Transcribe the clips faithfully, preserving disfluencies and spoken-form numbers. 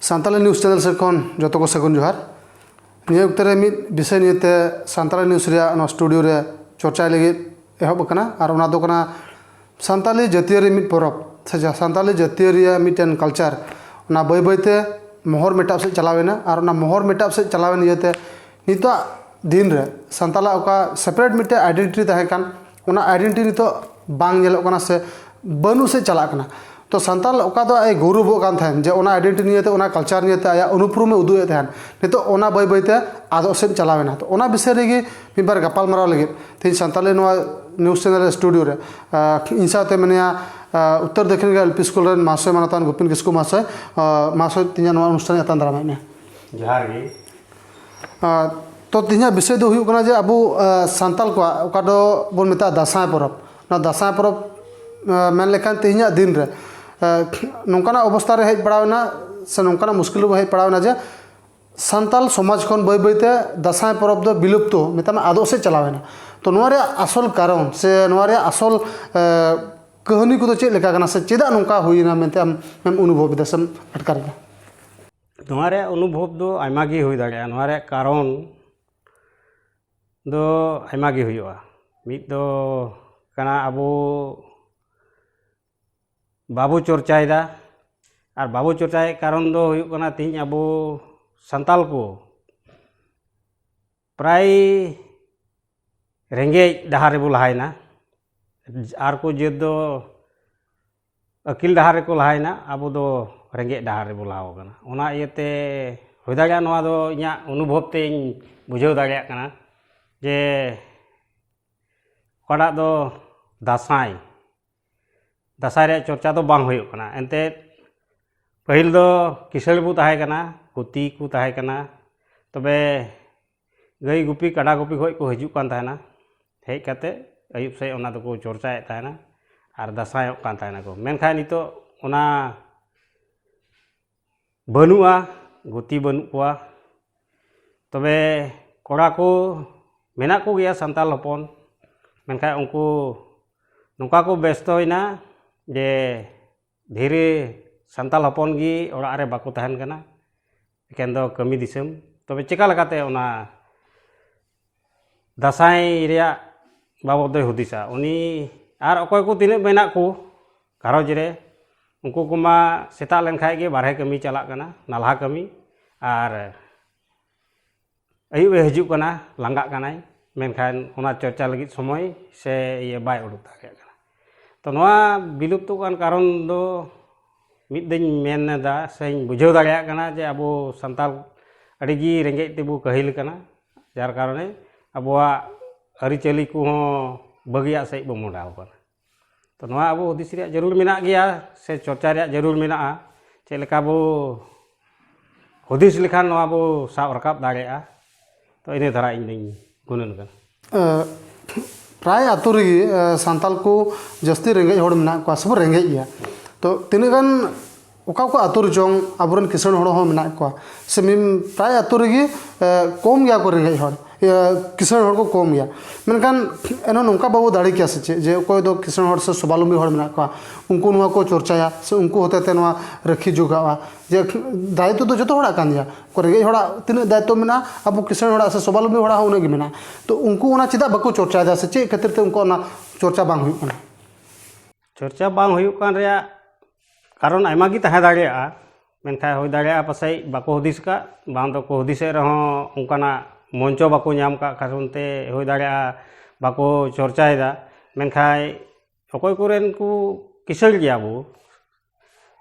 Santali news channel ᱥᱮᱫ ᱠᱷᱚᱱ ᱡᱚᱛᱚ ᱠᱚ ᱥᱟᱹᱜᱩᱱ ᱡᱚᱦᱟᱨ᱾ ᱱᱤᱭᱟᱹ ᱚᱠᱛᱮ ᱨᱮ ᱢᱤᱫ ᱵᱤᱥᱚᱭ ᱱᱤᱭᱮᱛᱮ ᱥᱟᱱᱛᱟᱲᱤ ᱱᱤᱭᱩᱡᱽ ᱨᱮᱭᱟᱜ ᱱᱚᱣᱟ ᱥᱴᱩᱰᱤᱭᱳ ᱨᱮ ᱪᱚᱨᱪᱟᱭ ᱞᱟᱹᱜᱤᱫ ᱮᱦᱚᱵ ᱟᱠᱟᱱᱟ, ᱟᱨ ᱚᱱᱟ ᱫᱚ ᱠᱟᱱᱟ ᱥᱟᱱᱛᱟᱲᱤ ᱡᱟᱹᱛᱤᱭᱟᱹᱨᱤ ᱢᱤᱫ ᱯᱚᱨᱚᱵᱽ ᱥᱮ ᱡᱟ-, ᱥᱟᱱᱛᱟᱲᱤ ᱡᱟᱹᱛᱤᱭᱟᱹᱨᱤᱭᱟᱜ ᱢᱤᱫᱴᱮᱱ ᱠᱟᱞᱪᱟᱨ, ᱚᱱᱟ ᱵᱟᱹᱭ ᱵᱟᱹᱭᱛᱮ ᱢᱚᱦᱚᱨ ᱢᱮᱴᱟᱣ ᱥᱮᱫ ᱪᱟᱞᱟᱣ ᱮᱱᱟ᱾ ᱟᱨ ᱚᱱᱟ ᱢᱚᱦᱚᱨ ᱢᱮᱴᱟᱣ ᱥᱮᱫ ᱪᱟᱞᱟᱣ ᱮᱱ ᱤᱭᱟᱹᱛᱮ ᱱᱤᱛᱚᱜ ᱫᱤᱱ ᱨᱮ ᱥᱟᱱᱛᱟᱲᱟᱜ ᱚᱠᱟ ᱥᱮᱯᱟᱨᱮᱴ ᱢᱤᱫᱴᱮᱱ ᱟᱭᱰᱮᱱᱴᱤᱴᱤ ᱛᱟᱦᱮᱸ ᱠᱟᱱ, ᱚᱱᱟ ᱟᱭᱰᱮᱱᱴᱤᱴᱤ ᱱᱤᱛᱚᱜ ᱵᱟᱝ ᱧᱮᱞᱚᱜ ᱠᱟᱱᱟ ᱥᱮ ᱵᱟᱹᱱᱩᱜ ᱥᱮᱫ ᱪᱟᱞᱟᱜ ᱠᱟᱱᱟ᱾ ᱛᱚ ᱥᱟᱱᱛᱟᱲ ᱚᱠᱟ ᱫᱚ ᱟᱡ ᱜᱚᱨᱚᱵᱚᱜ ᱠᱟᱱ ᱛᱟᱦᱮᱸᱱ ᱡᱮ ᱚᱱᱟ ᱟᱭᱰᱮᱱᱴᱤᱴᱤ ᱱᱤᱭᱮᱛᱮ, ᱚᱱᱟ ᱠᱟᱞᱪᱟᱨ ᱱᱤᱭᱮᱛᱮ ᱟᱭᱟᱜ ᱩᱱᱩᱯᱨᱩᱢᱮ ᱩᱫᱩᱜ ᱮᱫ ᱛᱟᱦᱮᱸᱱ, ᱱᱤᱛᱚᱜ ᱚᱱᱟ ᱵᱟᱹᱭ ᱵᱟᱹᱭᱛᱮ ᱟᱫᱚᱜ ᱥᱮᱫ ᱪᱟᱞᱟᱣ ᱮᱱᱟ᱾ ᱛᱚ ᱚᱱᱟ ᱵᱤᱥᱚᱭ ᱨᱮᱜᱮ ᱢᱤᱫ ᱵᱟᱨ ᱜᱟᱯᱟᱞ ᱢᱟᱨᱟᱣ ᱞᱟᱹᱜᱤᱫ ᱛᱮᱦᱮᱧ ᱥᱟᱱᱛᱟᱲᱤ ᱱᱚᱣᱟ ᱱᱤᱭᱩᱡᱽ ᱪᱮᱱᱮᱞ ᱥᱴᱩᱰᱤᱭᱳ ᱨᱮ, ᱟᱸ, ᱤᱧ ᱥᱟᱶᱛᱮ ᱢᱮᱱᱟᱭᱟ, ᱟᱸ, ᱩᱛᱛᱚᱨ ᱫᱚᱠᱷᱤᱱ ᱜᱟᱲ ᱮᱞ ᱯᱤ ᱥᱠᱩᱞ ᱨᱮᱱ ᱢᱟᱦᱟᱥᱚᱭ ᱢᱟᱱᱚᱛᱟᱱ ᱜᱳᱯᱤᱱ ᱠᱤᱥᱠᱩ ᱢᱟᱦᱟᱥᱚᱭ᱾ ᱟᱸ, ᱢᱟᱦᱟᱥᱚᱭ, ᱛᱮᱦᱮᱧᱟᱜ ᱱᱚᱣᱟ ᱚᱱᱩᱥᱴᱷᱟᱱ ᱟᱛᱟᱝ ᱫᱟᱨᱟᱢᱮᱫ ᱢᱮᱭᱟ᱾ ᱡᱚᱦᱟᱨ ᱜᱮ᱾ ᱟᱸ, ᱛᱚ ᱛᱮᱦᱮᱧᱟᱜ ᱵᱤᱥᱚᱭ ᱫᱚ ᱦᱩᱭᱩᱜ ᱠᱟᱱᱟ ᱡᱮ ᱟᱵᱚ, ᱟᱸ, ᱥᱟᱱᱛᱟᱲ ᱠᱚᱣᱟᱜ ᱚᱠᱟ ᱫᱚ ᱵᱚᱱ ᱢᱮᱛᱟᱜᱼᱟ ᱫᱟᱸᱥᱟᱭ ᱯᱚᱨᱚᱵᱽ᱾ ᱚᱱᱟ ᱫᱟᱸᱥᱟᱭ ᱯᱚᱨᱚᱵᱽ, ᱟᱸ, ᱢᱮᱱ ᱞᱮᱠᱷᱟᱱ ᱛᱮᱦᱮᱧᱟᱜ ᱫᱤᱱ ᱨᱮ, ᱟᱸ, ᱱᱚᱝᱠᱟᱱᱟᱜ ᱚᱵᱚᱥᱛᱟ ᱨᱮ ᱦᱮᱡ ᱵᱟᱲᱟᱣ ᱮᱱᱟ ᱥᱮ ᱱᱚᱝᱠᱟᱱᱟᱜ ᱢᱩᱥᱠᱤᱞ ᱨᱮᱵᱚ ᱦᱮᱡ ᱯᱟᱲᱟᱣ ᱮᱱᱟ ᱡᱮ ᱥᱟᱱᱛᱟᱲ ᱥᱚᱢᱟᱡᱽ ᱠᱷᱚᱱ ᱵᱟᱹᱭ ᱵᱟᱹᱭᱛᱮ ᱫᱟᱸᱥᱟᱭ ᱯᱚᱨᱚᱵᱽ ᱫᱚ ᱵᱤᱞᱩᱯᱛᱚ, ᱢᱮᱛᱟᱜ ᱢᱮ, ᱟᱫᱚᱜ ᱥᱮᱫ ᱪᱟᱞᱟᱣ ᱮᱱᱟ᱾ ᱛᱚ ᱱᱚᱣᱟ ᱨᱮᱭᱟᱜ ᱟᱥᱚᱞ ᱠᱟᱨᱚᱱ ᱥᱮ ᱱᱚᱣᱟ ᱨᱮᱭᱟᱜ ᱟᱥᱚᱞ, ᱮ, ᱠᱟᱹᱦᱱᱤ ᱠᱚᱫᱚ ᱪᱮᱫ ᱞᱮᱠᱟ ᱠᱟᱱᱟ ᱥᱮ ᱪᱮᱫᱟᱜ ᱱᱚᱝᱠᱟ ᱦᱩᱭᱮᱱᱟ ᱢᱮᱱᱛᱮ ᱟᱢ, ᱟᱢᱮᱢ ᱚᱱᱩᱵᱷᱚᱵ ᱮᱫᱟ ᱥᱮᱢ ᱟᱴᱠᱟᱨ ᱮᱫᱟ? ᱱᱚᱣᱟ ᱨᱮᱭᱟᱜ ᱚᱱᱩᱵᱷᱚᱵ ᱫᱚ ᱟᱭᱢᱟ ᱜᱮ ᱦᱩᱭ ᱫᱟᱲᱮᱭᱟᱜᱼᱟ᱾ ᱱᱚᱣᱟ ᱨᱮᱭᱟᱜ ᱠᱟᱨᱚᱱ ᱫᱚ ᱟᱭᱢᱟ ᱜᱮ ᱦᱩᱭᱩᱜᱼᱟ᱾ ᱢᱤᱫ ᱫᱚ ᱠᱟᱱᱟ ᱟᱵᱚ ᱵᱟᱵᱚ ᱪᱚᱨᱪᱟᱭᱮᱫᱟ, ᱟᱨ ᱵᱟᱵᱚ ᱪᱚᱨᱪᱟᱭᱮᱫ ᱠᱟᱨᱚᱱ ᱫᱚ ᱦᱩᱭᱩᱜ ᱠᱟᱱᱟ ᱛᱮᱦᱮᱧ ᱟᱵᱚ ᱥᱟᱱᱛᱟᱞ ᱠᱚ ᱯᱨᱟᱭ ᱨᱮᱸᱜᱮᱡ ᱰᱟᱦᱟᱨ ᱨᱮᱵᱚ ᱞᱟᱦᱟᱭᱮᱱᱟ᱾ ᱟᱨ ᱠᱚ ᱡᱟᱹᱛ ᱫᱚ ᱟᱹᱠᱤᱞ ᱰᱟᱦᱟᱨ ᱨᱮᱠᱚ ᱞᱟᱦᱟᱭᱮᱱᱟ, ᱟᱵᱚ ᱫᱚ ᱨᱮᱸᱜᱮᱡ ᱰᱟᱦᱟᱨ ᱨᱮᱵᱚ ᱞᱟᱦᱟᱣ ᱟᱠᱟᱱᱟ᱾ ᱚᱱᱟ ᱤᱭᱟᱹᱛᱮ ᱦᱩᱭ ᱫᱟᱲᱮᱭᱟᱜᱼᱟ, ᱱᱚᱣᱟ ᱫᱚ ᱤᱧᱟᱹᱜ ᱚᱱᱩᱵᱷᱚᱵ ᱛᱮᱧ ᱵᱩᱡᱷᱟᱹᱣ ᱫᱟᱲᱮᱭᱟᱜ ᱠᱟᱱᱟ ᱡᱮ ᱚᱠᱟᱴᱟᱜ ᱫᱚ ᱫᱟᱸᱥᱟᱭ, ᱫᱟᱸᱥᱟᱭ ᱨᱮᱭᱟᱜ ᱪᱚᱨᱪᱟ ᱫᱚ ᱵᱟᱝ ᱦᱩᱭᱩᱜ ᱠᱟᱱᱟ᱾ ᱮᱱᱛᱮᱫ ᱯᱟᱹᱦᱤᱞ ᱫᱚ ᱠᱤᱥᱟᱹᱬ ᱵᱚ ᱛᱟᱦᱮᱸ ᱠᱟᱱᱟ, ᱠᱩᱛᱤ ᱠᱚ ᱛᱟᱦᱮᱸ ᱠᱟᱱᱟ, ᱛᱚᱵᱮ ᱜᱟᱹᱭ ᱜᱩᱯᱤ ᱠᱟᱰᱟ ᱜᱩᱯᱤ ᱠᱷᱚᱱ ᱠᱚ ᱦᱤᱡᱩᱜ ᱠᱟᱱ ᱛᱟᱦᱮᱱᱟ, ᱦᱮᱡ ᱠᱟᱛᱮ ᱟᱹᱭᱩᱵ ᱥᱮᱫ ᱚᱱᱟ ᱫᱚᱠᱚ ᱪᱚᱨᱪᱟᱭᱮᱫ ᱛᱟᱦᱮᱱᱟ ᱟᱨ ᱫᱟᱸᱥᱟᱭᱚᱜ ᱠᱟᱱ ᱛᱟᱦᱮᱱᱟᱠᱚ᱾ ᱢᱮᱱᱠᱷᱟᱱ ᱱᱤᱛᱚᱜ ᱚᱱᱟ ᱵᱟᱹᱱᱩᱜᱼᱟ, ᱜᱩᱛᱤ ᱵᱟᱹᱱᱩᱜ ᱠᱚᱣᱟ᱾ ᱛᱚᱵᱮ ᱠᱚᱲᱟ ᱠᱚ ᱢᱮᱱᱟᱜ ᱠᱚᱜᱮᱭᱟ ᱥᱟᱱᱛᱟᱲ ᱦᱚᱯᱚᱱ, ᱢᱮᱱᱠᱷᱟᱱ ᱩᱱᱠᱩ ᱱᱚᱝᱠᱟ ᱠᱚ ᱵᱮᱥᱛᱚᱭᱮᱱᱟ ᱡᱮ ᱫᱷᱤᱨᱤ ᱥᱟᱱᱛᱟᱲ ᱦᱚᱯᱚᱱ ᱜᱮ ᱚᱲᱟᱜ ᱨᱮ ᱵᱟᱠᱚ ᱛᱟᱦᱮᱱ ᱠᱟᱱᱟ, ᱮᱠᱮᱱ ᱫᱚ ᱠᱟᱹᱢᱤ ᱫᱤᱥᱚᱢ᱾ ᱛᱚᱵᱮ ᱪᱮᱠᱟ ᱞᱮᱠᱟᱛᱮ ᱚᱱᱟ ᱫᱟᱸᱥᱟᱭ ᱨᱮᱭᱟᱜ ᱵᱟᱵᱚᱫ ᱫᱚᱭ ᱦᱩᱫᱤᱥᱟ? ᱩᱱᱤ ᱟᱨ ᱚᱠᱚᱭ ᱠᱚ ᱛᱤᱱᱟᱹᱜ ᱢᱮᱱᱟᱜ ᱠᱚ ᱜᱷᱟᱨᱚᱸᱡᱽ ᱨᱮ, ᱩᱱᱠᱩ ᱠᱚᱢᱟ ᱥᱮᱛᱟᱜ ᱞᱮᱱᱠᱷᱟᱡ ᱜᱮ ᱵᱟᱨᱦᱮ ᱠᱟᱹᱢᱤ ᱪᱟᱞᱟᱜ ᱠᱟᱱᱟ, ᱱᱟᱞᱦᱟ ᱠᱟᱹᱢᱤ, ᱟᱨ ᱟᱹᱭᱩᱵ ᱮ ᱦᱤᱡᱩᱜ ᱠᱟᱱᱟ, ᱞᱟᱸᱜᱟᱜ ᱠᱟᱱᱟᱭ, ᱢᱮᱱᱠᱷᱟᱱ ᱚᱱᱟ ᱪᱚᱨᱪᱟ ᱞᱟᱹᱜᱤᱫ ᱥᱚᱢᱚᱭ ᱥᱮ ᱤᱭᱟᱹ ᱵᱟᱭ ᱩᱰᱩᱠ ᱫᱟᱲᱮᱭᱟᱜ ᱠᱟᱱᱟ᱾ ᱛᱚ, ᱱᱚᱣᱟ ᱵᱤᱞᱩᱯᱛᱚᱜ ᱠᱟᱱ ᱠᱟᱨᱚᱱ ᱫᱚ ᱢᱤᱫ ᱫᱚᱧ ᱢᱮᱱ ᱮᱫᱟ ᱥᱮᱧ ᱵᱩᱡᱷᱟᱹᱣ ᱫᱟᱲᱮᱭᱟᱜ ᱠᱟᱱᱟ ᱡᱮ ᱟᱵᱚ ᱥᱟᱱᱛᱟᱲ ᱟᱹᱰᱤ ᱜᱮ ᱨᱮᱸᱜᱮᱡ ᱛᱮᱵᱚ ᱠᱟᱹᱦᱤᱞ ᱠᱟᱱᱟ, ᱡᱟᱨ ᱠᱟᱨᱚᱱᱮ ᱟᱵᱚᱣᱟᱜ ᱟᱹᱨᱤᱪᱟᱹᱞᱤ ᱠᱚᱦᱚᱸ ᱵᱟᱹᱜᱤᱭᱟᱜ ᱥᱮᱫ ᱵᱚ ᱢᱚᱦᱰᱟᱣ ᱠᱟᱱᱟ᱾ ᱛᱚ, ᱱᱚᱣᱟ ᱟᱵᱚ ᱦᱩᱫᱤᱥ ᱨᱮᱭᱟᱜ ᱡᱟᱹᱨᱩᱲ ᱢᱮᱱᱟᱜ ᱜᱮᱭᱟ ᱥᱮ ᱪᱚᱨᱪᱟ ᱨᱮᱭᱟᱜ ᱡᱟᱹᱨᱩᱲ ᱢᱮᱱᱟᱜᱼᱟ᱾ ᱪᱮᱫ ᱞᱮᱠᱟ ᱵᱚ ᱦᱩᱫᱤᱥ ᱞᱮᱠᱷᱟᱱ ᱱᱚᱣᱟ ᱵᱚ ᱥᱟᱵ ᱨᱟᱠᱟᱵ ᱫᱟᱲᱮᱭᱟᱜᱼᱟ? ᱛᱚ, ᱤᱱᱟᱹ ᱫᱷᱟᱨᱟ ᱤᱧ ᱫᱚᱧ ᱜᱩᱱᱟᱹᱱ ᱠᱟᱱᱟ᱾ ᱮ, ᱯᱨᱟᱭ ᱟᱛᱳ ᱨᱮᱜᱮ, ᱮ, ᱥᱟᱱᱛᱟᱲ ᱠᱚ ᱡᱟᱹᱥᱛᱤ ᱨᱮᱸᱜᱮᱡ ᱦᱚᱲ ᱢᱮᱱᱟᱜ ᱠᱚᱣᱟ ᱥᱮᱵᱚ ᱨᱮᱸᱜᱮᱡ ᱜᱮᱭᱟ᱾ ᱛᱚ, ᱛᱤᱱᱟᱹᱜ ᱜᱟᱱ ᱚᱠᱟ ᱚᱠᱟ ᱟᱛᱳ ᱨᱮᱪᱚᱝ ᱟᱵᱚᱨᱮᱱ ᱠᱤᱥᱟᱹᱬ ᱦᱚᱲ ᱦᱚᱸ ᱢᱮᱱᱟᱜ ᱠᱚᱣᱟ, ᱥᱮ ᱢᱤᱢ-, ᱯᱨᱟᱭ ᱟᱛᱳ ᱨᱮᱜᱮ, ᱮ, ᱠᱚᱢ ᱜᱮᱭᱟ ᱠᱚ ᱨᱮᱸᱜᱮᱡ ᱦᱚᱲ, ᱤᱭᱟᱹ, ᱠᱤᱥᱟᱹᱬ ᱦᱚᱲ ᱠᱚ ᱠᱚᱢ ᱜᱮᱭᱟ᱾ ᱢᱮᱱᱠᱷᱟᱱ ᱮᱱᱦᱚᱸ ᱱᱚᱝᱠᱟ ᱵᱟᱵᱚ ᱫᱟᱲᱮ ᱠᱮᱭᱟ ᱥᱮ ᱪᱮᱫ, ᱡᱮ ᱚᱠᱚᱭ ᱫᱚ ᱠᱤᱥᱟᱹᱬ ᱦᱚᱲ ᱥᱮ ᱥᱚᱵᱟᱞᱚᱢᱵᱤ ᱦᱚᱲ ᱢᱮᱱᱟᱜ ᱠᱚᱣᱟ, ᱩᱱᱠᱩ ᱱᱚᱣᱟ ᱠᱚ ᱪᱚᱨᱪᱟᱭᱟ ᱥᱮ ᱩᱱᱠᱩ ᱦᱚᱛᱮ ᱛᱮ ᱱᱚᱣᱟ ᱨᱟᱹᱠᱷᱤ ᱡᱚᱜᱟᱣᱜᱼᱟ? ᱡᱮ ᱫᱟᱭᱤᱛᱛᱚ ᱫᱚ ᱡᱚᱛᱚ ᱦᱚᱲᱟᱜ ᱠᱟᱱ ᱜᱮᱭᱟ᱾ ᱚᱠᱚᱭ ᱨᱮᱸᱜᱮᱡ ᱦᱚᱲᱟᱜ ᱛᱤᱱᱟᱹᱜ ᱫᱟᱭᱤᱛᱛᱚ ᱢᱮᱱᱟᱜᱼᱟ, ᱟᱵᱚ ᱠᱤᱥᱟᱹᱬ ᱦᱚᱲᱟᱜ ᱥᱮ ᱥᱚᱵᱟᱞᱚᱢᱵᱤ ᱦᱚᱲᱟᱜ ᱦᱚᱸ ᱩᱱᱟᱹᱜ ᱜᱮ ᱢᱮᱱᱟᱜᱼᱟ᱾ ᱛᱚ, ᱩᱱᱠᱩ ᱚᱱᱟ ᱪᱮᱫᱟᱜ ᱵᱟᱠᱚ ᱪᱚᱨᱪᱟᱭᱮᱫᱟ ᱥᱮ ᱪᱮᱫ ᱠᱷᱟᱹᱛᱤᱨ ᱛᱮ ᱩᱱᱠᱩ ᱚᱱᱟ ᱪᱚᱨᱪᱟ ᱵᱟᱝ ᱦᱩᱭᱩᱜ ᱠᱟᱱᱟ? ᱪᱚᱨᱪᱟ ᱵᱟᱝ ᱦᱩᱭᱩᱜ ᱠᱟᱱ ᱨᱮᱭᱟᱜ ᱠᱟᱨᱚᱱ ᱟᱭᱢᱟ ᱜᱮ ᱛᱟᱦᱮᱸ ᱫᱟᱲᱮᱭᱟᱜᱼᱟ, ᱢᱮᱱᱠᱷᱟᱱ ᱦᱩᱭ ᱫᱟᱲᱮᱭᱟᱜᱼᱟ ᱯᱟᱥᱮᱡ ᱵᱟᱠᱚ ᱦᱩᱫᱤᱥ ᱟᱠᱟᱫ, ᱵᱟᱝ ᱫᱚᱠᱚ ᱦᱩᱫᱤᱥᱮᱫ ᱨᱮᱦᱚᱸ ᱚᱱᱠᱟᱱᱟᱜ ᱢᱚᱧᱪᱚ ᱵᱟᱠᱚ ᱧᱟᱢ ᱟᱠᱟᱫ ᱠᱟᱨᱚᱱ ᱛᱮ ᱦᱩᱭ ᱫᱟᱲᱮᱭᱟᱜᱼᱟ ᱵᱟᱠᱚ ᱪᱚᱨᱪᱟᱭᱮᱫᱟ᱾ ᱢᱮᱱᱠᱷᱟᱱ ᱚᱠᱚᱭ ᱠᱚᱨᱮᱱ ᱠᱚ ᱠᱤᱥᱟᱹᱬ ᱜᱮᱭᱟ ᱵᱚ,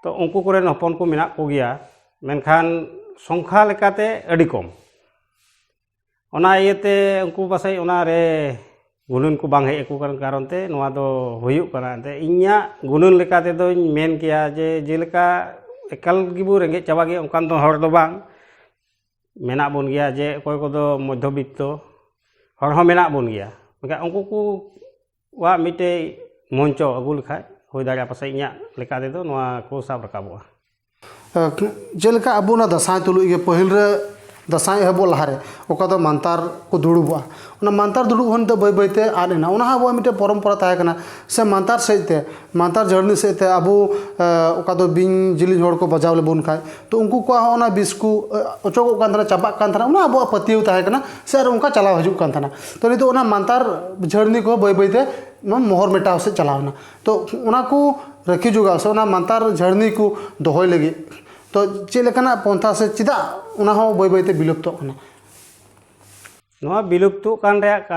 ᱛᱚ ᱩᱱᱠᱩ ᱠᱚᱨᱮᱱ ᱦᱚᱯᱚᱱ ᱠᱚ ᱢᱮᱱᱟᱜ ᱠᱚᱜᱮᱭᱟ, ᱢᱮᱱᱠᱷᱟᱱ ᱥᱚᱝᱠᱷᱟ ᱞᱮᱠᱟᱛᱮ ᱟᱹᱰᱤ ᱠᱚᱢ᱾ ᱚᱱᱟ ᱤᱭᱟᱹᱛᱮ ᱩᱱᱠᱩ ᱯᱟᱥᱮᱡ ᱚᱱᱟᱨᱮ ᱜᱩᱱᱟᱹᱱ ᱠᱚ ᱵᱟᱝ ᱦᱮᱡ ᱟᱠᱚ ᱠᱟᱱ ᱠᱟᱨᱚᱱ ᱛᱮ ᱱᱚᱣᱟ ᱫᱚ ᱦᱩᱭᱩᱜ ᱠᱟᱱᱟ᱾ ᱮᱱᱛᱮ ᱤᱧᱟᱹᱜ ᱜᱩᱱᱟᱹᱱ ᱞᱮᱠᱟ ᱛᱮᱫᱚᱧ ᱢᱮᱱ ᱠᱮᱭᱟ ᱡᱮ ᱡᱮᱞᱮᱠᱟ ᱮᱠᱟᱞ ᱜᱮᱵᱚ ᱨᱮᱸᱜᱮᱡ ᱪᱟᱵᱟ ᱜᱮᱭᱟ ᱚᱱᱠᱟᱱ ᱫᱚ ᱦᱚᱲ ᱫᱚ ᱵᱟᱝ, ᱢᱮᱱᱟᱜ ᱵᱚᱱ ᱜᱮᱭᱟ ᱡᱮ ᱚᱠᱚᱭ ᱠᱚᱫᱚ ᱢᱚᱫᱽᱫᱷᱚᱵᱤᱛᱛᱚ ᱦᱚᱲ ᱦᱚᱸ ᱢᱮᱱᱟᱜ ᱵᱚᱱ ᱜᱮᱭᱟ, ᱢᱮᱱᱠᱷᱟᱱ ᱩᱱᱠᱩ ᱠᱚᱣᱟᱜ ᱢᱤᱫᱴᱮᱡ ᱢᱚᱧᱪᱚ ᱟᱹᱜᱩ ᱞᱮᱠᱷᱟᱡ ᱦᱩᱭ ᱫᱟᱲᱮᱭᱟᱜᱼᱟ ᱯᱟᱥᱮᱡ ᱤᱧᱟᱹᱜ ᱞᱮᱠᱟ ᱛᱮᱫᱚ ᱱᱚᱣᱟ ᱠᱚ ᱥᱟᱵ ᱨᱟᱠᱟᱵᱚᱜᱼᱟ᱾ ᱡᱮᱞᱮᱠᱟ ᱟᱵᱚ ᱚᱱᱟ ᱫᱟᱸᱥᱟᱭ ᱛᱩᱞᱩᱡ ᱜᱮ ᱯᱟᱹᱦᱤᱞ ᱨᱮ ᱫᱟᱸᱥᱟᱭ ᱮᱦᱚᱵᱚᱜ ᱞᱟᱦᱟᱨᱮ ᱚᱠᱟ ᱫᱚ ᱢᱟᱱᱛᱟᱨ ᱠᱚ ᱫᱩᱲᱩᱵᱚᱜᱼᱟ, ᱚᱱᱟ ᱢᱟᱱᱛᱟᱨ ᱫᱩᱲᱩᱵ ᱦᱚᱸ ᱱᱤᱛᱚᱜ ᱵᱟᱹᱭ ᱵᱟᱹᱭᱛᱮ ᱟᱫ ᱮᱱᱟ᱾ ᱚᱱᱟ ᱦᱚᱸ ᱟᱵᱚᱣᱟᱜ ᱢᱤᱫᱴᱮᱱ ᱯᱚᱨᱚᱢᱯᱚᱨᱟ ᱛᱟᱦᱮᱸ ᱠᱟᱱᱟ, ᱥᱮ ᱢᱟᱱᱛᱟᱨ ᱥᱮᱫ ᱛᱮ, ᱢᱟᱱᱛᱟᱨ ᱡᱷᱟᱹᱨᱱᱤ ᱥᱮᱫ ᱛᱮ ᱟᱵᱚ ᱚᱠᱟ ᱫᱚ ᱵᱤᱧ ᱡᱤᱞᱤᱧ ᱦᱚᱲ ᱠᱚ ᱵᱟᱡᱟᱣ ᱞᱮᱵᱚᱱ ᱠᱷᱟᱡ, ᱛᱚ ᱩᱱᱠᱩ ᱠᱚᱣᱟᱜ ᱦᱚᱸ ᱚᱱᱟ ᱵᱤᱥ ᱠᱚ ᱚᱪᱚᱜᱚᱜ ᱠᱟᱱ ᱛᱟᱦᱮᱱᱟ, ᱪᱟᱵᱟᱜ ᱠᱟᱱ ᱛᱟᱦᱮᱱᱟ, ᱚᱱᱟ ᱟᱵᱚᱣᱟᱜ ᱯᱟᱹᱛᱭᱟᱹᱣ ᱛᱟᱦᱮᱸ ᱠᱟᱱᱟ, ᱥᱮ ᱟᱨ ᱚᱱᱠᱟ ᱪᱟᱞᱟᱣ ᱦᱤᱡᱩᱜ ᱠᱟᱱ ᱛᱟᱦᱮᱱᱟ᱾ ᱛᱚ ᱱᱤᱛᱚᱜ ᱚᱱᱟ ᱢᱟᱱᱛᱟᱨ ᱡᱷᱟᱹᱨᱱᱤ ᱠᱚ ᱵᱟᱹᱭ ᱵᱟᱹᱭᱛᱮ ᱢᱚᱦᱚᱨ ᱢᱮᱴᱟᱣ ᱥᱮᱫ ᱪᱟᱞᱟᱣ ᱮᱱᱟ᱾ ᱛᱚ ᱚᱱᱟ ᱠᱚ ᱨᱟᱹᱠᱷᱤ ᱡᱚᱜᱟᱣ ᱥᱮ ᱚᱱᱟ ᱢᱟᱱᱛᱟᱨ ᱡᱷᱟᱹᱨᱱᱤ ᱠᱚ ᱫᱚᱦᱚᱭ ᱞᱟᱹᱜᱤᱫ ᱛᱚ ᱪᱮᱫ ᱞᱮᱠᱟᱱᱟᱜ ᱯᱚᱱᱛᱷᱟ ᱥᱮ ᱪᱮᱫᱟᱜ ᱚᱱᱟ ᱦᱚᱸ ᱵᱟᱹᱭ ᱵᱟᱹᱭᱛᱮ ᱵᱤᱞᱩᱯᱛᱚᱜ ᱠᱟᱱᱟ? ᱱᱚᱣᱟ ᱵᱤᱞᱩᱯᱛᱚᱜ ᱠᱟᱱ ᱨᱮᱭᱟᱜ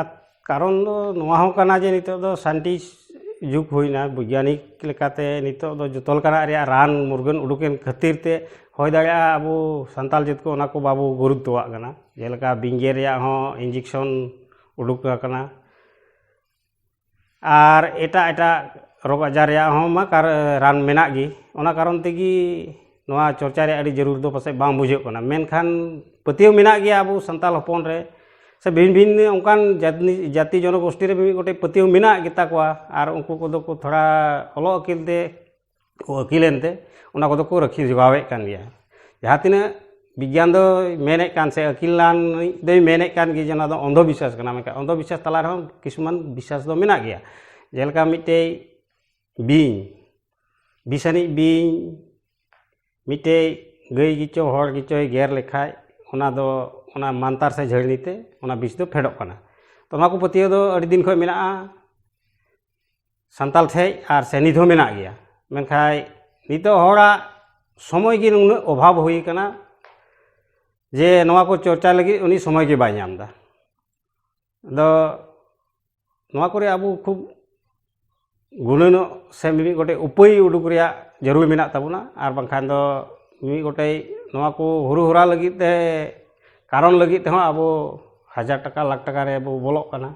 ᱠᱟᱨᱚᱱ ᱫᱚ ᱱᱚᱣᱟ ᱦᱚᱸ ᱠᱟᱱᱟ ᱡᱮ ᱱᱤᱛᱚᱜ ᱫᱚ ᱥᱟᱭᱮᱱᱴᱤᱥᱴ ᱡᱩᱜᱽ ᱦᱩᱭᱱᱟ, ᱵᱳᱭᱜᱟᱱᱤᱠ ᱞᱮᱠᱟᱛᱮ ᱱᱤᱛᱚᱜ ᱫᱚ ᱡᱚᱛᱚ ᱞᱮᱠᱟᱱᱟᱜ ᱨᱮᱭᱟᱜ ᱨᱟᱱ ᱢᱩᱨᱜᱟᱹᱱ ᱩᱰᱩᱠᱮᱱ ᱠᱷᱟᱹᱛᱤᱨ ᱛᱮ ᱦᱩᱭ ᱫᱟᱲᱮᱭᱟᱜᱼᱟ ᱟᱵᱚ ᱥᱟᱱᱛᱟᱲ ᱡᱟᱹᱛ ᱠᱚ ᱚᱱᱟ ᱠᱚ ᱵᱟᱵᱚ ᱜᱩᱨᱩᱛᱛᱚᱣᱟᱜ ᱠᱟᱱᱟ᱾ ᱡᱮᱞᱮᱠᱟ ᱵᱤᱧᱜᱮᱨ ᱨᱮᱭᱟᱜ ᱦᱚᱸ ᱤᱧᱡᱮᱠᱥᱚᱱ ᱩᱰᱩᱠ ᱟᱠᱟᱱᱟ᱾ ᱟᱨ ᱮᱴᱟᱜ ᱮᱴᱟᱜ ᱨᱳᱜᱽ ᱟᱡᱟᱨ ᱨᱮᱭᱟᱜ ᱦᱚᱸ ᱢᱟ ᱨᱟᱱ ᱢᱮᱱᱟᱜ ᱜᱮ᱾ ᱚᱱᱟ ᱠᱟᱨᱚᱱ ᱛᱮᱜᱮ ᱱᱚᱣᱟ ᱪᱚᱨᱪᱟ ᱨᱮᱭᱟᱜ ᱟᱹᱰᱤ ᱡᱟᱹᱨᱩᱲ ᱫᱚ ᱯᱟᱥᱮᱡ ᱵᱟᱝ ᱵᱩᱡᱷᱟᱹᱜ ᱠᱟᱱᱟ, ᱢᱮᱱᱠᱷᱟᱱ ᱯᱟᱹᱛᱭᱟᱹᱣ ᱢᱮᱱᱟᱜ ᱜᱮᱭᱟ ᱟᱵᱚ ᱥᱟᱱᱛᱟᱲ ᱦᱚᱯᱚᱱ ᱨᱮ, ᱥᱮ ᱵᱷᱤᱱ ᱵᱷᱤᱱ ᱚᱱᱠᱟᱱ ᱡᱟᱹᱛᱤ ᱡᱚᱱᱚᱜᱳᱥᱴᱤ ᱨᱮ ᱢᱤᱢᱤᱫ ᱜᱚᱴᱮᱡ ᱯᱟᱹᱛᱭᱟᱹᱣ ᱢᱮᱱᱟᱜ ᱜᱮᱛᱟ ᱠᱚᱣᱟ᱾ ᱟᱨ ᱩᱱᱠᱩ ᱠᱚᱫᱚ ᱠᱚ ᱛᱷᱚᱲᱟ ᱚᱞᱚᱜ ᱟᱹᱠᱤᱞ ᱛᱮ ᱠᱚ ᱟᱹᱠᱤᱞ ᱮᱱᱛᱮ ᱚᱱᱟ ᱠᱚᱫᱚ ᱠᱚ ᱨᱟᱹᱠᱷᱤ ᱡᱚᱜᱟᱣᱮᱫ ᱠᱟᱱ ᱜᱮᱭᱟ᱾ ᱡᱟᱦᱟᱸ ᱛᱤᱱᱟᱹᱜ ᱵᱤᱜᱽᱜᱟᱱ ᱫᱚᱭ ᱢᱮᱱᱮᱫ ᱠᱟᱱ ᱥᱮ ᱟᱹᱠᱤᱞᱟᱱ ᱫᱚᱭ ᱢᱮᱱᱮᱫ ᱠᱟᱱ ᱜᱮ ᱡᱮ ᱱᱚᱣᱟ ᱫᱚ ᱚᱱᱫᱷᱚ ᱵᱤᱥᱣᱟᱥ ᱠᱟᱱᱟ, ᱢᱮᱱᱠᱷᱟᱱ ᱚᱱᱫᱷᱚ ᱵᱤᱥᱣᱟᱥ ᱛᱟᱞᱟ ᱨᱮᱦᱚᱸ ᱠᱤᱪᱷᱩᱢᱟᱱ ᱵᱤᱥᱣᱟᱥ ᱫᱚ ᱢᱮᱱᱟᱜ ᱜᱮᱭᱟ᱾ ᱡᱮᱞᱮᱠᱟ ᱢᱤᱫᱴᱮᱡ ᱵᱤᱧ, ᱵᱤᱥᱟᱱᱤᱡ ᱵᱤᱧ ᱢᱤᱫᱴᱮᱡ ᱜᱟᱹᱭ ᱜᱮᱪᱚ ᱦᱚᱲ ᱜᱮᱪᱚᱭ ᱜᱮᱨ ᱞᱮᱠᱷᱟᱡ ᱚᱱᱟ ᱫᱚ ᱚᱱᱟ ᱢᱟᱱᱛᱟᱨ ᱥᱮ ᱡᱷᱟᱹᱲᱱᱤ ᱛᱮ ᱚᱱᱟ ᱵᱤᱥ ᱫᱚ ᱯᱷᱮᱰᱚᱜ ᱠᱟᱱᱟ᱾ ᱛᱚ ᱱᱚᱣᱟ ᱠᱚ ᱯᱟᱹᱛᱭᱟᱹᱣ ᱫᱚ ᱟᱹᱰᱤ ᱫᱤᱱ ᱠᱷᱚᱱ ᱢᱮᱱᱟᱜᱼᱟ ᱥᱟᱱᱛᱟᱲ ᱴᱷᱮᱡ, ᱟᱨ ᱥᱮ ᱱᱤᱛ ᱦᱚᱸ ᱢᱮᱱᱟᱜ ᱜᱮᱭᱟ᱾ ᱢᱮᱱᱠᱷᱟᱡ ᱱᱤᱛᱚᱜ ᱦᱚᱲᱟᱜ ᱥᱚᱢᱚᱭ ᱜᱮ ᱱᱩᱱᱟᱹᱜ ᱚᱵᱷᱟᱵᱽ ᱦᱩᱭ ᱠᱟᱱᱟ ᱡᱮ ᱱᱚᱣᱟ ᱠᱚ ᱪᱚᱨᱪᱟ ᱞᱟᱹᱜᱤᱫ ᱩᱱᱤ ᱥᱚᱢᱚᱭ ᱜᱮ ᱵᱟᱭ ᱧᱟᱢ ᱮᱫᱟ᱾ ᱟᱫᱚ ᱱᱚᱣᱟ ᱠᱚᱨᱮ ᱟᱵᱚ ᱠᱷᱩᱵ ᱜᱩᱱᱟᱹᱱᱚᱜ ᱥᱮ ᱢᱤᱢᱤᱫ ᱜᱚᱴᱮᱡ ᱩᱯᱟᱹᱭ ᱩᱰᱩᱠ ᱨᱮᱭᱟᱜ ᱡᱟᱹᱨᱩᱲ ᱢᱮᱱᱟᱜ ᱛᱟᱵᱚᱱᱟ᱾ ᱟᱨ ᱵᱟᱝᱠᱷᱟᱱ ᱫᱚ ᱢᱤᱢᱤᱫ ᱜᱚᱴᱮᱡ ᱱᱚᱣᱟ ᱠᱚ ᱦᱩᱨᱩ ᱦᱚᱨᱟ ᱞᱟᱹᱜᱤᱫ ᱛᱮ ᱠᱟᱨᱚᱱ ᱞᱟᱹᱜᱤᱫ ᱛᱮᱦᱚᱸ ᱟᱵᱚ ᱦᱟᱡᱟᱨ ᱴᱟᱠᱟ ᱞᱟᱠᱷ ᱴᱟᱠᱟ ᱨᱮ ᱵᱚ ᱵᱚᱞᱚᱜ ᱠᱟᱱᱟ᱾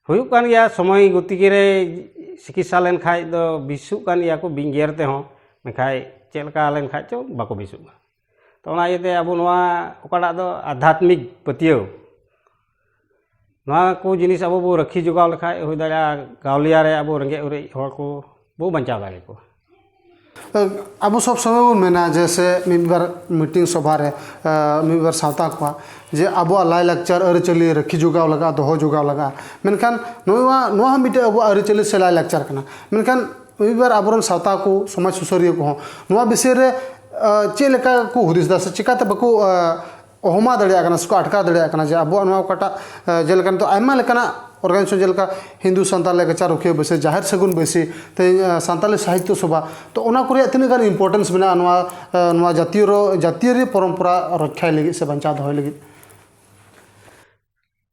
ᱦᱩᱭᱩᱜ ᱠᱟᱱ ᱜᱮᱭᱟ, ᱥᱚᱢᱚᱭ ᱜᱚᱛᱤᱠᱮ ᱨᱮ ᱪᱤᱠᱤᱛᱥᱟ ᱞᱮᱱᱠᱷᱟᱡ ᱫᱚ ᱵᱮᱥᱚᱜ ᱠᱟᱱ ᱜᱮᱭᱟ ᱠᱚ ᱵᱤᱧ ᱜᱮᱨ ᱛᱮᱦᱚᱸ, ᱢᱮᱱᱠᱷᱟᱡ ᱪᱮᱫ ᱞᱮᱠᱟ ᱞᱮᱱᱠᱷᱟᱡ ᱪᱚ ᱵᱟᱠᱚ ᱵᱮᱥᱚᱜ ᱠᱟᱱᱟ᱾ ᱛᱚ ᱚᱱᱟ ᱤᱭᱟᱹᱛᱮ ᱟᱵᱚ ᱱᱚᱣᱟ ᱚᱠᱟᱴᱟᱜ ᱫᱚ ᱟᱫᱷᱟᱛᱢᱤᱠ ᱯᱟᱹᱛᱭᱟᱹᱣ, ᱱᱚᱣᱟ ᱠᱚ ᱡᱤᱱᱤᱥ ᱟᱵᱚ ᱵᱚ ᱨᱟᱹᱠᱷᱤ ᱡᱚᱜᱟᱣ ᱞᱮᱠᱷᱟᱡ ᱦᱩᱭ ᱫᱟᱲᱮᱭᱟᱜᱼᱟ ᱜᱟᱣᱞᱤᱭᱟ ᱨᱮ ᱟᱵᱚ ᱨᱮᱸᱜᱮᱡ ᱚᱨᱮᱡ ᱦᱚᱲ ᱠᱚ ᱵᱚ ᱵᱟᱧᱪᱟᱣ ᱫᱟᱲᱮ ᱠᱚᱣᱟ᱾ ᱟᱵᱚ ᱥᱚᱵ ᱥᱚᱢᱚᱭ ᱵᱚᱱ ᱢᱮᱱᱟ ᱡᱮ ᱥᱮ ᱢᱤᱫ ᱵᱟᱨ ᱢᱤᱴᱤᱝ ᱥᱚᱵᱷᱟ ᱨᱮ ᱢᱤᱫ ᱵᱟᱨ ᱥᱟᱶᱛᱟ ᱠᱚᱣᱟᱜ ᱡᱮ ᱟᱵᱚᱣᱟᱜ ᱞᱟᱭᱼᱞᱟᱠᱪᱟᱨ ᱟᱹᱨᱤᱪᱟᱹᱞᱤ ᱨᱟᱹᱠᱷᱤ ᱡᱚᱜᱟᱣ ᱞᱟᱜᱟᱜᱼᱟ, ᱫᱚᱦᱚ ᱡᱚᱜᱟᱣ ᱞᱟᱜᱟᱜᱼᱟ᱾ ᱢᱮᱱᱠᱷᱟᱱ ᱱᱚᱣᱟ ᱱᱚᱣᱟ ᱦᱚᱸ ᱢᱤᱫᱴᱮᱡ ᱟᱵᱚᱣᱟᱜ ᱟᱹᱨᱤᱪᱟᱹᱞᱤ ᱥᱮ ᱞᱟᱭᱼᱞᱟᱠᱪᱟᱨ ᱠᱟᱱᱟ᱾ ᱢᱮᱱᱠᱷᱟᱱ ᱢᱤᱫ ᱵᱟᱨ ᱟᱵᱚᱨᱮᱱ ᱥᱟᱶᱛᱟ ᱠᱚ, ᱥᱚᱢᱟᱡᱽ ᱥᱩᱥᱟᱹᱨᱤᱭᱟᱹ ᱠᱚᱦᱚᱸ ᱱᱚᱣᱟ ᱵᱤᱥᱚᱭ ᱨᱮ ᱪᱮᱫ ᱞᱮᱠᱟ ᱠᱚ ᱦᱩᱫᱤᱥ ᱮᱫᱟ ᱥᱮ ᱪᱤᱠᱟᱛᱮ ᱵᱟᱠᱚ ᱚᱦᱚᱢᱟ ᱫᱟᱲᱮᱭᱟᱜ ᱠᱟᱱᱟ ᱥᱮᱠᱚ ᱟᱴᱠᱟᱣ ᱫᱟᱲᱮᱭᱟᱜ ᱠᱟᱱᱟ ᱡᱮ ᱟᱵᱚᱣᱟᱜ ᱱᱚᱣᱟ ᱚᱠᱟᱴᱟᱜ ᱡᱮᱞᱮᱠᱟ ᱱᱤᱛᱚᱜ ᱟᱭᱢᱟ ᱞᱮᱠᱟᱱᱟᱜ ᱚᱨᱜᱟᱱᱟᱭᱡᱮᱥᱚᱱ, ᱡᱮᱞᱮᱠᱟ ᱦᱤᱱᱫᱩ ᱥᱟᱱᱛᱟᱞ ᱞᱮᱠᱪᱟᱨ ᱨᱩᱠᱷᱤᱭᱟᱹ ᱵᱟᱹᱭᱥᱟᱹ, ᱡᱟᱦᱮᱨ ᱥᱟᱹᱜᱩᱱ ᱵᱟᱹᱭᱥᱤ, ᱛᱮᱦᱮᱧ ᱥᱟᱱᱛᱟᱞᱤ ᱥᱟᱦᱤᱛᱛᱚ ᱥᱚᱵᱷᱟ, ᱛᱚ ᱚᱱᱟ ᱠᱚ ᱨᱮᱭᱟᱜ ᱛᱤᱱᱟᱹᱜ ᱜᱟᱱ ᱤᱢᱯᱚᱨᱴᱮᱱᱥ ᱢᱮᱱᱟᱜᱼᱟ ᱱᱚᱣᱟ ᱱᱚᱣᱟ ᱡᱟᱹᱛᱤᱭᱟᱹᱨᱤ ᱯᱚᱨᱚᱢᱯᱚᱨᱟ ᱨᱚᱠᱷᱟᱭ ᱞᱟᱹᱜᱤᱫ ᱥᱮ ᱵᱟᱧᱪᱟᱣ ᱫᱚᱦᱚᱭ ᱞᱟᱹᱜᱤᱫ?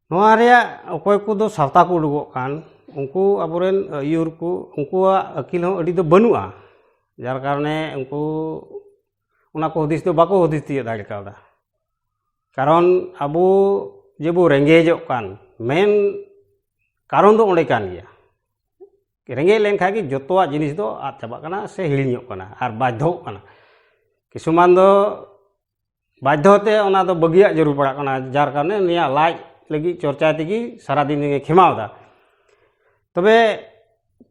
ᱱᱚᱣᱟ ᱨᱮᱭᱟᱜ ᱚᱠᱚᱭ ᱠᱚᱫᱚ ᱥᱟᱶᱛᱟ ᱠᱚ ᱩᱰᱩᱠᱚᱜ ᱠᱟᱱ, ᱩᱱᱠᱩ ᱟᱵᱚᱨᱮᱱ ᱟᱹᱭᱩᱨ ᱠᱚ, ᱩᱱᱠᱩᱣᱟᱜ ᱟᱹᱠᱤᱞ ᱦᱚᱸ ᱟᱹᱰᱤ ᱫᱚ ᱵᱟᱹᱱᱩᱜᱼᱟ᱾ ᱡᱟᱨ ᱠᱟᱨᱚᱱᱮ ᱩᱱᱠᱩ ᱚᱱᱟ ᱠᱚ ᱦᱩᱫᱤᱥ ᱫᱚ ᱵᱟᱠᱚ ᱦᱩᱫᱤᱥ ᱛᱤᱭᱳᱜ ᱫᱟᱲᱮ ᱠᱟᱣᱫᱟ᱾ ᱠᱟᱨᱚᱱ ᱟᱵᱚ ᱡᱮᱵᱚ ᱨᱮᱸᱜᱮᱡᱚᱜ ᱠᱟᱱ ᱢᱮᱱ ᱠᱟᱨᱚᱱ ᱫᱚ ᱚᱸᱰᱮ ᱠᱟᱱ ᱜᱮᱭᱟ᱾ ᱨᱮᱸᱜᱮᱡ ᱞᱮᱱᱠᱷᱟᱱ ᱜᱮ ᱡᱚᱛᱚᱣᱟᱜ ᱡᱤᱱᱤᱥ ᱫᱚ ᱟᱫ ᱪᱟᱵᱟᱜ ᱠᱟᱱᱟ ᱥᱮ ᱦᱤᱲᱤᱧᱚᱜ ᱠᱟᱱᱟ ᱟᱨ ᱵᱟᱫᱽᱫᱷᱚᱜ ᱠᱟᱱᱟ᱾ ᱠᱤᱪᱷᱩᱢᱟᱱ ᱫᱚ ᱵᱟᱫᱽᱫᱷᱚ ᱛᱮ ᱚᱱᱟ ᱫᱚ ᱵᱟᱹᱜᱤᱭᱟᱜ ᱡᱟᱹᱨᱩᱲ ᱯᱟᱲᱟᱜ ᱠᱟᱱᱟ, ᱡᱟᱨ ᱠᱟᱨᱚᱱᱮ ᱩᱱᱤᱭᱟᱜ ᱞᱟᱡ ᱞᱟᱹᱜᱤᱫ ᱪᱚᱨᱪᱟᱭ ᱛᱮᱜᱮ ᱥᱟᱨᱟᱫᱤᱱ ᱜᱮ ᱠᱷᱮᱢᱟᱣ ᱮᱫᱟ᱾ ᱛᱚᱵᱮ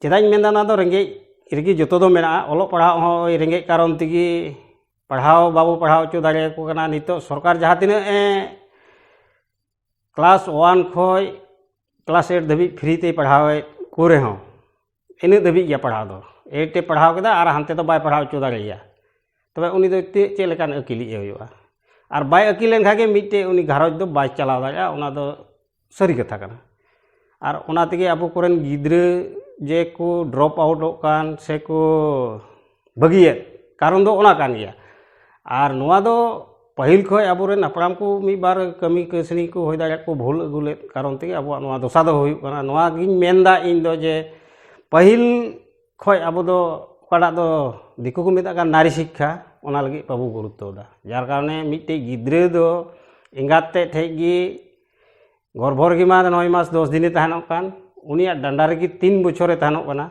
ᱪᱮᱫᱟᱜ ᱤᱧ ᱢᱮᱱᱫᱟ, ᱚᱱᱟ ᱫᱚ ᱨᱮᱸᱜᱮᱡ ᱨᱮᱜᱮ ᱡᱚᱛᱚ ᱫᱚ ᱢᱮᱱᱟᱜᱼᱟ᱾ ᱚᱞᱚᱜ ᱯᱟᱲᱦᱟᱜ ᱦᱚᱸ ᱳᱭ ᱨᱮᱸᱜᱮᱡ ᱠᱟᱨᱚᱱ ᱛᱮᱜᱮ ᱯᱟᱲᱦᱟᱣ ᱵᱟᱵᱚ ᱯᱟᱲᱦᱟᱣ ᱦᱚᱪᱚ ᱫᱟᱲᱮᱭᱟᱠᱚ ᱠᱟᱱᱟ᱾ ᱱᱤᱛᱚᱜ ᱥᱚᱨᱠᱟᱨ ᱡᱟᱦᱟᱸ ᱛᱤᱱᱟᱹᱜ ᱮ ᱠᱞᱟᱥ ᱳᱣᱟᱱ ᱠᱷᱚᱱ ᱠᱞᱟᱥ ᱮᱭᱤᱴ ᱫᱷᱟᱹᱵᱤᱡ ᱯᱷᱨᱤ ᱛᱮᱭ ᱯᱟᱲᱦᱟᱣᱮᱫ ᱠᱚ ᱨᱮᱦᱚᱸ, ᱤᱱᱟᱹᱜ ᱫᱷᱟᱹᱵᱤᱡ ᱜᱮ ᱯᱟᱲᱦᱟᱣ ᱫᱚ᱾ ᱮᱭᱤᱴ ᱮ ᱯᱟᱲᱦᱟᱣ ᱠᱮᱫᱟ ᱟᱨ ᱦᱟᱱᱛᱮ ᱫᱚ ᱵᱟᱭ ᱯᱟᱲᱦᱟᱣ ᱦᱚᱪᱚ ᱫᱟᱲᱮᱭᱟᱭᱟ, ᱛᱚᱵᱮ ᱩᱱᱤ ᱫᱚ ᱪᱮᱫ ᱪᱮᱫ ᱞᱮᱠᱟᱱ ᱟᱹᱠᱤᱞᱤᱡ ᱮ ᱦᱩᱭᱩᱜᱼᱟ? ᱟᱨ ᱵᱟᱭ ᱟᱹᱠᱤᱞ ᱞᱮᱱᱠᱷᱟᱱ ᱜᱮ ᱢᱤᱫᱴᱮᱡ ᱩᱱᱤ ᱜᱷᱟᱨᱚᱸᱡᱽ ᱫᱚ ᱵᱟᱭ ᱪᱟᱞᱟᱣ ᱫᱟᱲᱮᱭᱟᱜᱼᱟ᱾ ᱚᱱᱟ ᱫᱚ ᱥᱟᱹᱨᱤ ᱠᱟᱛᱷᱟ ᱠᱟᱱᱟ᱾ ᱟᱨ ᱚᱱᱟ ᱛᱮᱜᱮ ᱟᱵᱚ ᱠᱚᱨᱮᱱ ᱜᱤᱫᱽᱨᱟᱹ ᱡᱮ ᱠᱚ ᱰᱨᱚᱯ ᱟᱣᱩᱴᱚᱜ ᱠᱟᱱ ᱥᱮ ᱠᱚ ᱵᱟᱹᱜᱤᱭᱮᱫ, ᱠᱟᱨᱚᱱ ᱫᱚ ᱚᱱᱟ ᱠᱟᱱ ᱜᱮᱭᱟ᱾ ᱟᱨ ᱱᱚᱣᱟ ᱫᱚ ᱯᱟᱹᱦᱤᱞ ᱠᱷᱚᱱ ᱟᱵᱚᱨᱮᱱ ᱦᱟᱯᱲᱟᱢ ᱠᱚ ᱢᱤᱫ ᱵᱟᱨ ᱠᱟᱹᱢᱤ ᱠᱟᱹᱥᱱᱤ ᱠᱚ ᱦᱩᱭ ᱫᱟᱲᱮᱭᱟᱜ ᱠᱚ ᱵᱷᱩᱞ ᱟᱹᱜᱩ ᱞᱮᱫ ᱠᱟᱨᱚᱱ ᱛᱮᱜᱮ ᱟᱵᱚᱣᱟᱜ ᱱᱚᱣᱟ ᱫᱚᱥᱟ ᱫᱚ ᱦᱩᱭᱩᱜ ᱠᱟᱱᱟ᱾ ᱱᱚᱣᱟ ᱜᱤᱧ ᱢᱮᱱᱫᱟ ᱤᱧ ᱫᱚ ᱡᱮ ᱯᱟᱹᱦᱤᱞ ᱠᱷᱚᱱ ᱟᱵᱚ ᱫᱚ ᱚᱠᱟᱴᱟᱜ ᱫᱚ ᱫᱤᱠᱩ ᱠᱚ ᱢᱮᱛᱟᱜ ᱠᱟᱱ ᱱᱟᱨᱤ ᱥᱤᱠᱠᱷᱟ, ᱚᱱᱟ ᱞᱟᱹᱜᱤᱫ ᱵᱟᱵᱚ ᱜᱩᱨᱩᱛᱛᱚ ᱮᱫᱟ᱾ ᱡᱟᱨ ᱠᱟᱨᱚᱱᱮ ᱢᱤᱫᱴᱮᱡ ᱜᱤᱫᱽᱨᱟᱹ ᱫᱚ ᱮᱸᱜᱟᱛ ᱛᱮᱫ ᱴᱷᱮᱡ ᱜᱮ ᱜᱚᱨᱵᱷᱚ ᱨᱮᱜᱮ ᱢᱟ ᱱᱚᱭ ᱢᱟᱥ ᱫᱚᱥ ᱫᱤᱱᱮ ᱛᱟᱦᱮᱱᱚᱜ ᱠᱟᱱ, ᱩᱱᱤᱭᱟᱜ ᱰᱟᱸᱰᱟ ᱨᱮᱜᱮ ᱛᱤᱱ ᱵᱚᱪᱷᱚᱨᱮ ᱛᱟᱦᱮᱱᱚᱜ ᱠᱟᱱᱟ᱾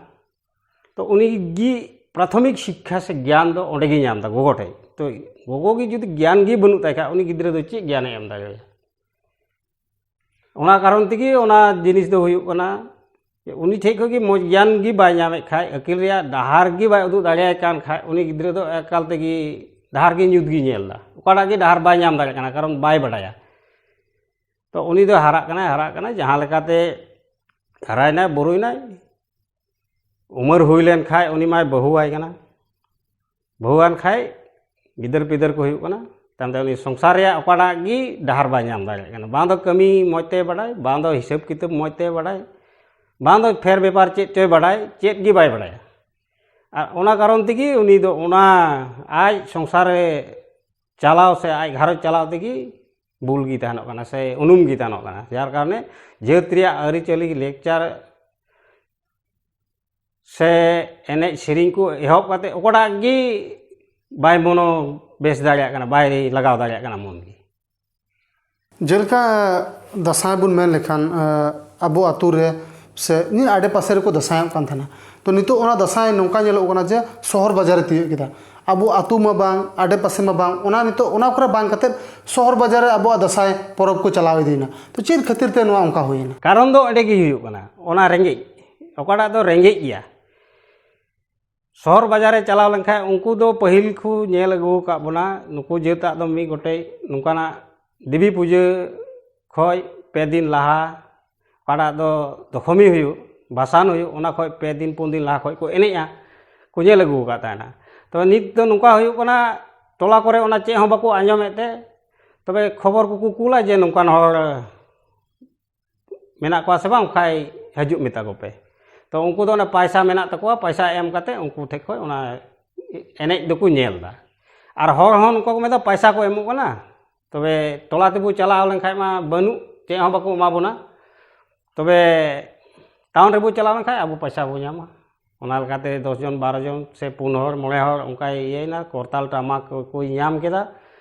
ᱛᱚ ᱩᱱᱤ ᱜᱮ ᱯᱨᱟᱛᱷᱚᱢᱤᱠ ᱥᱤᱠᱠᱷᱟ ᱥᱮ ᱜᱮᱭᱟᱱ ᱫᱚ ᱚᱸᱰᱮ ᱜᱮ ᱧᱟᱢ ᱮᱫᱟ, ᱜᱚᱜᱚ ᱴᱷᱮᱡ᱾ ᱛᱚ ᱜᱚᱜᱚ ᱜᱮ ᱡᱩᱫᱤ ᱜᱮᱭᱟᱱ ᱜᱮ ᱵᱟᱹᱱᱩᱜ ᱛᱟᱭ ᱠᱷᱟᱡ, ᱩᱱᱤ ᱜᱤᱫᱽᱨᱟᱹ ᱫᱚ ᱪᱮᱫ ᱜᱮᱭᱟᱱᱮ ᱮᱢ ᱫᱟᱲᱮᱣᱟᱭᱟ? ᱚᱱᱟ ᱠᱟᱨᱚᱱ ᱛᱮᱜᱮ ᱚᱱᱟ ᱡᱤᱱᱤᱥ ᱫᱚ ᱦᱩᱭᱩᱜ ᱠᱟᱱᱟ᱾ ᱩᱱᱤ ᱴᱷᱮᱡ ᱠᱷᱚᱡ ᱜᱮ ᱢᱚᱡᱽ ᱜᱮᱭᱟᱱ ᱜᱮ ᱵᱟᱭ ᱧᱟᱢᱮᱫ ᱠᱷᱟᱡ, ᱟᱹᱠᱤᱞ ᱨᱮᱭᱟᱜ ᱰᱟᱦᱟᱨ ᱜᱮ ᱵᱟᱭ ᱩᱫᱩᱜ ᱫᱟᱲᱮᱭᱟᱭ ᱠᱟᱱ ᱠᱷᱟᱡ, ᱩᱱᱤ ᱜᱤᱫᱽᱨᱟᱹ ᱫᱚ ᱮᱠᱟᱞ ᱛᱮᱜᱮ ᱰᱟᱦᱟᱨ ᱜᱮ ᱧᱩᱛ ᱜᱮ ᱧᱮᱞ ᱮᱫᱟ᱾ ᱚᱠᱟᱴᱟᱜ ᱜᱮ ᱰᱟᱦᱟᱨ ᱵᱟᱭ ᱧᱟᱢ ᱫᱟᱲᱮᱭᱟᱜ ᱠᱟᱱᱟ, ᱠᱟᱨᱚᱱ ᱵᱟᱭ ᱵᱟᱰᱟᱭᱟ᱾ ᱛᱚ ᱩᱱᱤ ᱫᱚ ᱦᱟᱨᱟᱜ ᱠᱟᱱᱟᱭ, ᱦᱟᱨᱟᱜ ᱠᱟᱱᱟᱭ, ᱡᱟᱦᱟᱸ ᱞᱮᱠᱟᱛᱮ ᱦᱟᱨᱟᱭᱮᱱᱟᱭ, ᱵᱩᱨᱩᱭᱮᱱᱟᱭ, ᱩᱢᱮᱨ ᱦᱩᱭ ᱞᱮᱱ ᱠᱷᱟᱡ ᱩᱱᱤ ᱢᱟᱭ ᱵᱟᱹᱦᱩᱣᱟᱭ ᱠᱟᱱᱟ᱾ ᱵᱟᱹᱦᱩᱣᱟᱱ ᱠᱷᱟᱡ ᱜᱤᱫᱟᱹᱨ ᱯᱤᱫᱟᱹᱨ ᱠᱚ ᱦᱩᱭᱩᱜ ᱠᱟᱱᱟ, ᱛᱟᱭᱚᱢ ᱛᱮ ᱩᱱᱤ ᱥᱚᱝᱥᱟᱨ ᱨᱮᱭᱟᱜ ᱚᱠᱟᱴᱟᱜ ᱜᱮ ᱰᱟᱦᱟᱨ ᱵᱟᱭ ᱧᱟᱢ ᱫᱟᱲᱮᱭᱟᱜ ᱠᱟᱱᱟ᱾ ᱵᱟᱝ ᱫᱚ ᱠᱟᱹᱢᱤ ᱢᱚᱡᱽ ᱛᱮ ᱵᱟᱰᱟᱭ, ᱵᱟᱝ ᱫᱚ ᱦᱤᱥᱟᱹᱵ ᱠᱤᱛᱟᱹᱵ ᱢᱚᱡᱽ ᱛᱮ ᱵᱟᱰᱟᱭ, ᱵᱟᱝ ᱫᱚ ᱯᱷᱮᱨ ᱵᱮᱯᱟᱨ ᱪᱮᱫ ᱪᱚᱭ ᱵᱟᱰᱟᱭ, ᱪᱮᱫ ᱜᱮ ᱵᱟᱭ ᱵᱟᱰᱟᱭᱟ᱾ ᱟᱨ ᱚᱱᱟ ᱠᱟᱨᱚᱱ ᱛᱮᱜᱮ ᱩᱱᱤ ᱫᱚ ᱚᱱᱟ ᱟᱡ ᱥᱚᱝᱥᱟᱨ ᱨᱮ ᱪᱟᱞᱟᱣ ᱥᱮ ᱟᱡ ᱜᱷᱟᱨᱚᱸᱡᱽ ᱪᱟᱞᱟᱣ ᱛᱮᱜᱮ ᱵᱩᱞ ᱜᱮ ᱛᱟᱦᱮᱱᱚᱜ ᱠᱟᱱᱟ ᱥᱮ ᱩᱱᱩᱢ ᱜᱮ ᱛᱟᱦᱮᱱᱚᱜ ᱠᱟᱱᱟ᱾ ᱡᱟᱨ ᱠᱟᱨᱚᱱᱮ ᱡᱟᱹᱛ ᱨᱮᱭᱟᱜ ᱟᱹᱨᱤᱪᱟᱹᱞᱤ, ᱞᱮᱠᱪᱟᱨ ᱥᱮ ᱮᱱᱮᱡ ᱥᱮᱨᱮᱧ ᱠᱚ ᱮᱦᱚᱵ ᱠᱟᱛᱮ ᱚᱠᱟᱴᱟᱜ ᱜᱮ ᱵᱟᱭ ᱢᱚᱱᱚ ᱵᱮᱥ ᱫᱟᱲᱮᱭᱟᱜ ᱠᱟᱱᱟ, ᱵᱟᱭ ᱞᱟᱜᱟᱣ ᱫᱟᱲᱮᱭᱟᱜ ᱠᱟᱱᱟ ᱢᱚᱱ ᱜᱮ᱾ ᱡᱮᱞᱮᱠᱟ ᱫᱟᱸᱥᱟᱭ ᱵᱚᱱ ᱢᱮᱱ ᱞᱮᱠᱷᱟᱱ, ᱟᱵᱚ ᱟᱛᱳ ᱨᱮ ᱥᱮ ᱱᱤᱭᱟᱹ ᱟᱰᱮ ᱯᱟᱥᱮ ᱨᱮᱠᱚ ᱫᱟᱸᱥᱟᱭᱚᱜ ᱠᱟᱱ ᱛᱟᱦᱮᱱᱟ᱾ ᱛᱚ ᱱᱤᱛᱚᱜ ᱚᱱᱟ ᱫᱟᱸᱥᱟᱭ ᱱᱚᱝᱠᱟ ᱧᱮᱞᱚᱜ ᱠᱟᱱᱟ ᱡᱮ ᱥᱚᱦᱚᱨ ᱵᱟᱡᱟᱨ ᱨᱮ ᱛᱤᱭᱳᱜ ᱠᱮᱫᱟ᱾ ᱟᱵᱚ ᱟᱛᱳ ᱢᱟ ᱵᱟᱝ, ᱟᱰᱮ ᱯᱟᱥᱮ ᱢᱟ ᱵᱟᱝ, ᱚᱱᱟ ᱱᱤᱛᱚᱜ ᱚᱱᱟ ᱠᱚᱨᱮ ᱵᱟᱝ ᱠᱟᱛᱮ ᱥᱚᱦᱚᱨ ᱵᱟᱡᱟᱨ ᱨᱮ ᱟᱵᱚᱣᱟᱜ ᱫᱟᱸᱥᱟᱭ ᱯᱚᱨᱚᱵᱽ ᱠᱚ ᱪᱟᱞᱟᱣ ᱤᱫᱤᱭᱮᱱᱟ᱾ ᱛᱚ ᱪᱮᱫ ᱠᱷᱟᱹᱛᱤᱨ ᱛᱮ ᱱᱚᱣᱟ ᱚᱱᱠᱟ ᱦᱩᱭᱮᱱᱟ? ᱠᱟᱨᱚᱱ ᱫᱚ ᱚᱸᱰᱮ ᱜᱮ ᱦᱩᱭᱩᱜ ᱠᱟᱱᱟ, ᱚᱱᱟ ᱨᱮᱸᱜᱮᱡ, ᱚᱠᱟᱴᱟᱜ ᱫᱚ ᱨᱮᱸᱜᱮᱡ ᱜᱮᱭᱟ᱾ ᱥᱚᱦᱚᱨ ᱵᱟᱡᱟᱨ ᱨᱮ ᱪᱟᱞᱟᱣ ᱞᱮᱱᱠᱷᱟᱡ ᱩᱱᱠᱩ ᱫᱚ ᱯᱟᱹᱦᱤᱞ ᱠᱚ ᱧᱮᱞ ᱟᱹᱜᱩ ᱟᱠᱟᱫ ᱵᱚᱱᱟ, ᱱᱩᱠᱩ ᱡᱟᱹᱛᱟᱜ ᱫᱚ ᱢᱤᱫ ᱜᱚᱴᱮᱡ ᱱᱚᱝᱠᱟᱱᱟᱜ ᱫᱮᱵᱤ ᱯᱩᱡᱟᱹ ᱠᱷᱚᱡ ᱯᱮ ᱫᱤᱱ ᱞᱟᱦᱟ, ᱚᱠᱟᱴᱟᱜ ᱫᱚ ᱫᱚᱠᱷᱚᱢᱤ ᱦᱩᱭᱩᱜ, ᱵᱟᱥᱟᱱ ᱦᱩᱭᱩᱜ, ᱚᱱᱟ ᱠᱷᱚᱡ ᱯᱮ ᱫᱤᱱ ᱯᱩᱱ ᱫᱤᱱ ᱞᱟᱦᱟ ᱠᱷᱚᱡ ᱠᱚ ᱮᱱᱮᱡᱼᱟ, ᱠᱚ ᱧᱮᱞ ᱟᱹᱜᱩ ᱟᱠᱟᱫ ᱛᱟᱦᱮᱱᱟ᱾ ᱛᱚᱵᱮ ᱱᱤᱛ ᱫᱚ ᱱᱚᱝᱠᱟ ᱦᱩᱭᱩᱜ ᱠᱟᱱᱟ, ᱴᱚᱞᱟ ᱠᱚᱨᱮ ᱚᱱᱟ ᱪᱮᱫ ᱦᱚᱸ ᱵᱟᱠᱚ ᱟᱸᱡᱚᱢᱮᱫ ᱛᱮ, ᱛᱚᱵᱮ ᱠᱷᱚᱵᱚᱨ ᱠᱚᱠᱚ ᱠᱩᱞᱟ ᱡᱮ ᱱᱚᱝᱠᱟᱱ ᱦᱚᱲ ᱢᱮᱱᱟᱜ ᱠᱚᱣᱟ ᱥᱮ ᱵᱟᱝ, ᱵᱟᱠᱷᱟᱡ ᱦᱤᱡᱩᱜ ᱢᱮᱛᱟ ᱠᱚᱯᱮ᱾ ᱛᱚ ᱩᱱᱠᱩ ᱫᱚ ᱚᱱᱟ ᱯᱟᱭᱥᱟ ᱢᱮᱱᱟᱜ ᱛᱟᱠᱚᱣᱟ, ᱯᱟᱭᱥᱟ ᱮᱢ ᱠᱟᱛᱮ ᱩᱱᱠᱩ ᱴᱷᱮᱡ ᱠᱷᱚᱡ ᱚᱱᱟ ᱮᱱᱮᱡ ᱫᱚᱠᱚ ᱧᱮᱞ ᱮᱫᱟ᱾ ᱟᱨ ᱦᱚᱲ ᱦᱚᱸ ᱱᱚᱝᱠᱟ ᱠᱚ ᱢᱮᱱᱫᱟ, ᱯᱟᱭᱥᱟ ᱠᱚ ᱮᱢᱚᱜ ᱠᱟᱱᱟ, ᱛᱚᱵᱮ ᱴᱚᱞᱟ ᱛᱮᱵᱚ ᱪᱟᱞᱟᱣ ᱞᱮᱱᱠᱷᱟᱡ ᱢᱟ ᱵᱟᱹᱱᱩᱜ, ᱪᱮᱫ ᱦᱚᱸ ᱵᱟᱠᱚ ᱮᱢᱟ ᱵᱚᱱᱟ, ᱛᱚᱵᱮ ᱴᱟᱣᱩᱱ ᱨᱮᱵᱚ ᱪᱟᱞᱟᱣ ᱞᱮᱱᱠᱷᱟᱡ ᱟᱵᱚ ᱯᱟᱭᱥᱟ ᱵᱚ ᱧᱟᱢᱟ᱾ ᱚᱱᱟ ᱞᱮᱠᱟᱛᱮ ᱫᱚᱥ ᱡᱚᱱ ᱵᱟᱨᱚ ᱡᱚᱱ ᱥᱮ ᱯᱩᱱ ᱦᱚᱲ ᱢᱚᱬᱮ ᱦᱚᱲ ᱚᱱᱠᱟᱭ ᱤᱭᱟᱹᱭᱮᱱᱟ, ᱠᱚᱨᱛᱟᱞ ᱴᱟᱢᱟᱠ ᱠᱚ ᱧᱟᱢ ᱠᱮᱫᱟ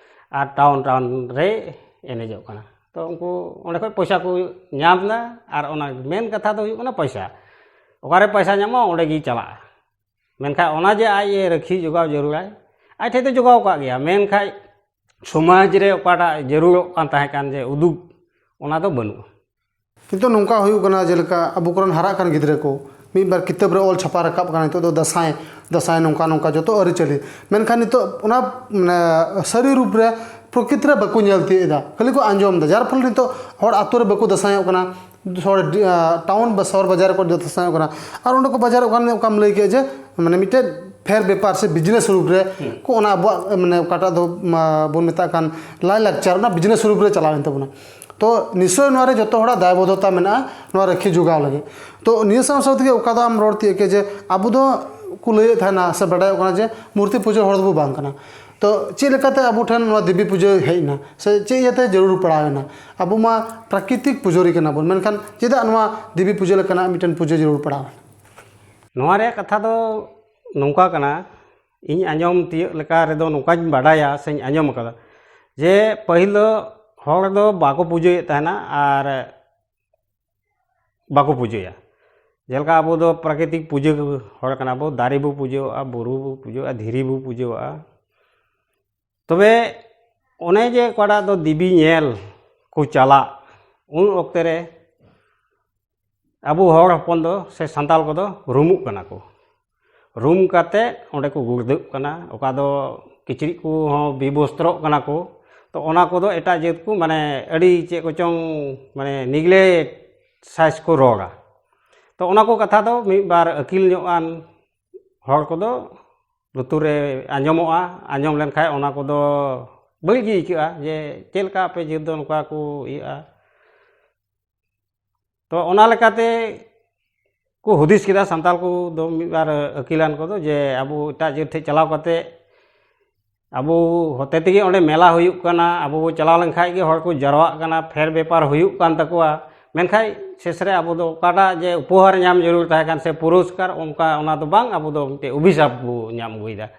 ᱟᱨ ᱴᱟᱣᱩᱱ ᱴᱟᱣᱩᱱ ᱨᱮ ᱮᱱᱮᱡᱚᱜ ᱠᱟᱱᱟ᱾ ᱛᱚ ᱩᱱᱠᱩ ᱚᱸᱰᱮ ᱠᱷᱚᱡ ᱯᱚᱭᱥᱟ ᱠᱚ ᱧᱟᱢ ᱮᱫᱟ᱾ ᱟᱨ ᱚᱱᱟ ᱢᱮᱱ ᱠᱟᱛᱷᱟ ᱫᱚ ᱦᱩᱭᱩᱜ ᱠᱟᱱᱟ ᱯᱚᱭᱥᱟ, ᱚᱠᱟᱨᱮ ᱯᱚᱭᱥᱟ ᱧᱟᱢᱚᱜᱼᱟ ᱚᱸᱰᱮ ᱜᱮ ᱪᱟᱞᱟᱜᱼᱟ᱾ ᱢᱮᱱᱠᱷᱟᱱ ᱚᱱᱟ ᱡᱮ ᱟᱡ ᱮ ᱨᱟᱹᱠᱷᱤ ᱡᱚᱜᱟᱣ ᱡᱟᱹᱨᱩᱲᱟᱭ, ᱟᱡ ᱴᱷᱮᱡ ᱫᱚ ᱡᱚᱜᱟᱣ ᱠᱟᱜ ᱜᱮᱭᱟ, ᱢᱮᱱᱠᱷᱟᱡ ᱥᱚᱢᱟᱡᱽ ᱨᱮ ᱚᱠᱟᱴᱟᱜ ᱡᱟᱹᱨᱩᱲᱚᱜ ᱠᱟᱱ ᱛᱟᱦᱮᱸ ᱠᱟᱱ ᱡᱮ ᱩᱫᱩᱜ, ᱚᱱᱟ ᱫᱚ ᱵᱟᱹᱱᱩᱜᱼᱟ᱾ ᱱᱤᱛᱚᱜ ᱱᱚᱝᱠᱟ ᱦᱩᱭᱩᱜ ᱠᱟᱱᱟ, ᱡᱮᱞᱮᱠᱟ ᱟᱵᱚ ᱠᱚᱨᱮᱱ ᱦᱟᱨᱟᱜ ᱠᱟᱱ ᱜᱤᱫᱽᱨᱟᱹ ᱠᱚ ᱢᱤᱫ ᱵᱟᱨ ᱠᱤᱛᱟᱹᱵ ᱨᱮ ᱚᱞ ᱪᱷᱟᱯᱟ ᱨᱟᱠᱟᱵ ᱠᱟᱱᱟ, ᱱᱤᱛᱚᱜ ᱫᱚ ᱫᱟᱸᱥᱟᱭ, ᱫᱟᱸᱥᱟᱭ ᱱᱚᱝᱠᱟ ᱱᱚᱝᱠᱟ ᱡᱚᱛᱚ ᱟᱹᱨᱤᱪᱟᱹᱞᱤ, ᱢᱮᱱᱠᱷᱟᱱ ᱱᱤᱛᱚᱜ ᱚᱱᱟ ᱢᱟᱱᱮ ᱥᱟᱹᱨᱤ ᱨᱩᱯ ᱨᱮ ᱯᱨᱚᱠᱤᱛ ᱨᱮ ᱵᱟᱠᱚ ᱧᱮᱞ ᱛᱤᱭᱳᱜ ᱮᱫᱟ, ᱠᱷᱟᱹᱞᱤ ᱠᱚ ᱟᱸᱡᱚᱢ ᱮᱫᱟ, ᱡᱟᱨ ᱯᱷᱚᱞᱮ ᱱᱤᱛᱚᱜ ᱦᱚᱲ ᱟᱛᱳ ᱨᱮ ᱵᱟᱠᱚ ᱫᱟᱸᱥᱟᱭᱚᱜ ᱠᱟᱱᱟ, ᱦᱚᱲ ᱴᱟᱣᱩᱱ ᱵᱟ ᱥᱚᱦᱚᱨ ᱵᱟᱡᱟᱨ ᱨᱮᱠᱚ ᱫᱟᱸᱥᱟᱭᱚᱜ ᱠᱟᱱᱟ᱾ ᱟᱨ ᱚᱸᱰᱮ ᱠᱚ ᱵᱟᱡᱟᱨᱚᱜ ᱠᱟᱱ, ᱚᱠᱟᱢ ᱞᱟᱹᱭ ᱠᱮᱫ ᱡᱮ ᱢᱟᱱᱮ ᱢᱤᱫᱴᱮᱱ ᱯᱷᱮᱨ ᱵᱮᱯᱟᱨ ᱥᱮ ᱵᱤᱡᱽᱱᱮᱥ ᱨᱩᱯ ᱨᱮ ᱠᱚ ᱚᱱᱟ ᱟᱵᱚᱣᱟᱜ ᱢᱟᱱᱮ ᱚᱠᱟᱴᱟᱜ ᱫᱚ ᱢᱟ ᱵᱚᱱ ᱢᱮᱛᱟᱜ ᱠᱟᱱ ᱞᱟᱭ ᱞᱟᱠᱪᱟᱨ, ᱚᱱᱟ ᱵᱤᱡᱽᱱᱮᱥ ᱨᱩᱯ ᱨᱮ ᱪᱟᱞᱟᱣᱮᱱ ᱛᱟᱵᱚᱱᱟ᱾ ᱛᱚ ᱱᱤᱥᱪᱚᱭ ᱱᱚᱣᱟ ᱨᱮ ᱡᱚᱛᱚ ᱦᱚᱲᱟᱜ ᱫᱟᱭᱵᱚᱫᱷᱚᱛᱟ ᱢᱮᱱᱟᱜᱼᱟ ᱱᱚᱣᱟ ᱨᱟᱹᱠᱷᱤ ᱡᱚᱜᱟᱣ ᱞᱟᱹᱜᱤᱫ᱾ ᱛᱚ ᱱᱤᱭᱟᱹ ᱥᱟᱶ ᱥᱟᱶ ᱛᱮᱜᱮ ᱚᱠᱟ ᱫᱚ ᱟᱢ ᱨᱚᱲ ᱛᱤᱭᱳᱜ ᱠᱮᱫ ᱡᱮ ᱟᱵᱚ ᱫᱚ ᱠᱚ ᱞᱟᱹᱭᱮᱫ ᱛᱟᱦᱮᱱᱟ ᱥᱮ ᱵᱟᱰᱟᱭᱚᱜ ᱠᱟᱱᱟ ᱡᱮ ᱢᱩᱨᱛᱤ ᱯᱩᱡᱟᱹ ᱦᱚᱲ ᱫᱚᱵᱚ ᱵᱟᱝ ᱠᱟᱱᱟ᱾ ᱛᱚ ᱪᱮᱫ ᱞᱮᱠᱟᱛᱮ ᱟᱵᱚ ᱴᱷᱮᱱ ᱱᱚᱣᱟ ᱫᱮᱵᱤ ᱯᱩᱡᱟᱹ ᱦᱮᱡ ᱮᱱᱟ ᱥᱮ ᱪᱮᱫ ᱤᱭᱟᱹᱛᱮ ᱡᱟᱹᱨᱩᱲ ᱯᱟᱲᱟᱣ ᱮᱱᱟ? ᱟᱵᱚ ᱢᱟ ᱯᱨᱟᱠᱨᱤᱛᱤᱠ ᱯᱩᱡᱟᱹᱨᱤ ᱠᱟᱱᱟ ᱵᱚᱱ, ᱢᱮᱱᱠᱷᱟᱱ ᱪᱮᱫᱟᱜ ᱱᱚᱣᱟ ᱫᱮᱵᱤ ᱯᱩᱡᱟᱹ ᱞᱮᱠᱟᱱᱟᱜ ᱢᱤᱫᱴᱮᱱ ᱯᱩᱡᱟᱹ ᱡᱟᱹᱨᱩᱲ ᱯᱟᱲᱟᱣ ᱮᱱᱟ? ᱱᱚᱣᱟ ᱨᱮᱭᱟᱜ ᱠᱟᱛᱷᱟ ᱫᱚ ᱱᱚᱝᱠᱟ ᱠᱟᱱᱟ, ᱤᱧ ᱟᱸᱡᱚᱢ ᱛᱤᱭᱳᱜ ᱞᱮᱠᱟ ᱨᱮᱫᱚ ᱱᱚᱝᱠᱟᱧ ᱵᱟᱰᱟᱭᱟ ᱥᱮᱧ ᱟᱸᱡᱚᱢ ᱟᱠᱟᱫᱟ ᱡᱮ ᱯᱟᱹᱦᱤᱞ ᱫᱚ ᱦᱚᱲ ᱫᱚ ᱵᱟᱠᱚ ᱯᱩᱡᱟᱹᱭᱮᱫ ᱛᱟᱦᱮᱱᱟ ᱟᱨ ᱵᱟᱠᱚ ᱯᱩᱡᱟᱹᱭᱟ᱾ ᱡᱮᱞᱮᱠᱟ ᱟᱵᱚ ᱫᱚ ᱯᱨᱟᱠᱨᱤᱛᱤᱠ ᱯᱩᱡᱟᱹ ᱦᱚᱲ ᱠᱟᱱᱟ ᱵᱚ, ᱫᱟᱨᱮ ᱵᱚ ᱯᱩᱡᱟᱹᱣᱟᱜᱼᱟ, ᱵᱩᱨᱩ ᱵᱚ ᱯᱩᱡᱟᱹᱣᱟᱜᱼᱟ, ᱫᱷᱤᱨᱤ ᱵᱚ ᱯᱩᱡᱟᱹᱣᱟᱜᱼᱟ᱾ ᱛᱚᱵᱮ ᱚᱱᱮ ᱡᱮ ᱚᱠᱟᱴᱟᱜ ᱫᱚ ᱫᱮᱵᱤ ᱧᱮᱞ ᱠᱚ ᱪᱟᱞᱟᱜ, ᱩᱱ ᱚᱠᱛᱮ ᱨᱮ ᱟᱵᱚ ᱦᱚᱲ ᱦᱚᱯᱚᱱ ᱫᱚ ᱥᱮ ᱥᱟᱱᱛᱟᱲ ᱠᱚᱫᱚ ᱨᱩᱢᱩᱜ ᱠᱟᱱᱟ ᱠᱚ᱾ ᱨᱩᱢ ᱠᱟᱛᱮ ᱚᱸᱰᱮ ᱠᱚ ᱜᱩᱲᱫᱷᱟᱹᱜ ᱠᱟᱱᱟ, ᱚᱠᱟ ᱫᱚ ᱠᱤᱪᱨᱤᱡ ᱠᱚᱦᱚᱸ ᱵᱤᱵᱚᱥᱛᱨᱚᱜ ᱠᱟᱱᱟ ᱠᱚ᱾ ᱛᱚ ᱚᱱᱟ ᱠᱚᱫᱚ ᱮᱴᱟᱜ ᱡᱟᱹᱛ ᱠᱚ ᱢᱟᱱᱮ ᱟᱹᱰᱤ ᱪᱮᱫ ᱠᱚᱪᱚᱝ ᱢᱟᱱᱮ ᱱᱤᱜᱽᱞᱮᱠᱴ ᱥᱟᱭᱤᱡ ᱠᱚ ᱨᱚᱲᱟ᱾ ᱛᱚ ᱚᱱᱟ ᱠᱚ ᱠᱟᱛᱷᱟ ᱫᱚ ᱢᱤᱫ ᱵᱟᱨ ᱟᱹᱠᱤᱞ ᱧᱚᱜ ᱟᱱ ᱦᱚᱲ ᱠᱚᱫᱚ ᱞᱩᱛᱩᱨ ᱨᱮ ᱟᱸᱡᱚᱢᱚᱜᱼᱟ, ᱟᱸᱡᱚᱢ ᱞᱮᱱᱠᱷᱟᱡ ᱚᱱᱟ ᱠᱚᱫᱚ ᱵᱟᱹᱲᱤᱡ ᱜᱮ ᱟᱹᱭᱠᱟᱹᱜᱼᱟ ᱡᱮ ᱪᱮᱫ ᱞᱮᱠᱟ ᱟᱯᱮ ᱡᱟᱹᱛ ᱫᱚ ᱱᱚᱝᱠᱟ ᱠᱚ ᱤᱭᱟᱹᱜᱼᱟ᱾ ᱛᱚ ᱚᱱᱟ ᱞᱮᱠᱟᱛᱮ ᱠᱚ ᱦᱩᱫᱤᱥ ᱠᱮᱫᱟ ᱥᱟᱱᱛᱟᱲ ᱠᱚᱫᱚ ᱢᱤᱫ ᱵᱟᱨ ᱟᱹᱠᱤᱞᱟᱱ ᱠᱚᱫᱚ ᱡᱮ ᱟᱵᱚ ᱮᱴᱟᱜ ᱡᱟᱹᱛ ᱴᱷᱮᱱ ᱪᱟᱞᱟᱣ ᱠᱟᱛᱮ ᱟᱵᱚ ᱦᱚᱛᱮ ᱛᱮᱜᱮ ᱚᱸᱰᱮ ᱢᱮᱞᱟ ᱦᱩᱭᱩᱜ ᱠᱟᱱᱟ, ᱟᱵᱚ ᱵᱚ ᱪᱟᱞᱟᱣ ᱞᱮᱱᱠᱷᱟᱡ ᱜᱮ ᱦᱚᱲ ᱠᱚ ᱡᱟᱨᱣᱟᱜ ᱠᱟᱱᱟ, ᱯᱷᱮᱨ ᱵᱮᱯᱟᱨ ᱦᱩᱭᱩᱜ ᱠᱟᱱ ᱛᱟᱠᱚᱣᱟ, ᱢᱮᱱᱠᱷᱟᱡ ᱥᱮᱥ ᱨᱮ ᱟᱵᱚ ᱫᱚ ᱚᱠᱟᱴᱟᱜ ᱡᱮ ᱩᱯᱚᱦᱟᱨ ᱧᱟᱢ ᱡᱟᱹᱨᱩᱲ ᱛᱟᱦᱮᱸ ᱠᱟᱱ ᱥᱮ ᱯᱩᱨᱚᱥᱠᱟᱨ, ᱚᱱᱠᱟ ᱚᱱᱟ ᱫᱚ ᱵᱟᱝ, ᱟᱵᱚ ᱫᱚ ᱢᱤᱫᱴᱮᱡ ᱚᱵᱷᱤᱥᱟᱯ ᱵᱚ ᱧᱟᱢ ᱟᱹᱜᱩᱭᱮᱫᱟ᱾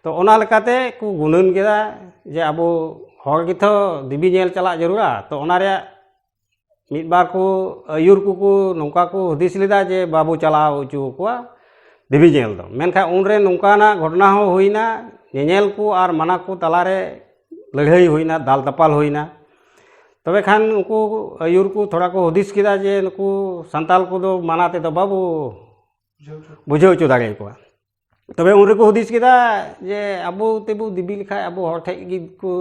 ᱛᱚ ᱚᱱᱟ ᱞᱮᱠᱟᱛᱮ ᱠᱚ ᱜᱩᱱᱟᱹᱱ ᱠᱮᱫᱟ ᱡᱮ ᱟᱵᱚ ᱦᱚᱲ ᱜᱮᱛᱚ ᱫᱮᱵᱤ ᱧᱮᱞ ᱪᱟᱞᱟᱜ ᱡᱟᱹᱨᱩᱲᱟ᱾ ᱛᱚ ᱚᱱᱟ ᱨᱮᱭᱟᱜ ᱢᱤᱫ ᱵᱟᱨ ᱠᱚ ᱟᱹᱭᱩᱨ ᱠᱚᱠᱚ ᱱᱚᱝᱠᱟ ᱠᱚ ᱦᱩᱫᱤᱥ ᱞᱮᱫᱟ ᱡᱮ ᱵᱟᱵᱚ ᱪᱟᱞᱟᱣ ᱦᱚᱪᱚ ᱟᱠᱚᱣᱟ ᱫᱮᱵᱤ ᱧᱮᱞ ᱫᱚ᱾ ᱢᱮᱱᱠᱷᱟᱱ ᱩᱱᱨᱮ ᱱᱚᱝᱠᱟᱱᱟᱜ ᱜᱷᱚᱴᱚᱱᱟ ᱦᱚᱸ ᱦᱩᱭᱱᱟ, ᱧᱮᱧᱮᱞ ᱠᱚ ᱟᱨ ᱢᱟᱱᱟ ᱠᱚ ᱛᱟᱞᱟᱨᱮ ᱞᱟᱹᱲᱦᱟᱹᱭ ᱦᱩᱭᱱᱟ, ᱫᱟᱞ ᱛᱟᱯᱟᱞ ᱦᱩᱭᱱᱟ᱾ ᱛᱚᱵᱮ ᱠᱷᱟᱱ ᱩᱱᱠᱩ ᱟᱹᱭᱩᱨ ᱠᱚ ᱛᱷᱚᱲᱟ ᱠᱚ ᱦᱩᱫᱤᱥ ᱠᱮᱫᱟ ᱡᱮ ᱱᱩᱠᱩ ᱥᱟᱱᱛᱟᱞ ᱠᱚᱫᱚ ᱢᱟᱱᱟ ᱛᱮᱫᱚ ᱵᱟᱵᱚ ᱵᱩᱡᱷᱟᱹᱣ ᱦᱚᱪᱚ ᱫᱟᱲᱮᱭᱟᱠᱚᱣᱟ᱾ ᱛᱚᱵᱮ ᱩᱱ ᱨᱮᱠᱚ ᱦᱩᱫᱤᱥ ᱠᱮᱫᱟ ᱡᱮ ᱟᱵᱚ ᱛᱮᱵᱚ ᱫᱮᱵᱤ ᱞᱮᱠᱷᱟᱡ ᱟᱵᱚ ᱦᱚᱲ ᱴᱷᱮᱡ ᱜᱮᱠᱚ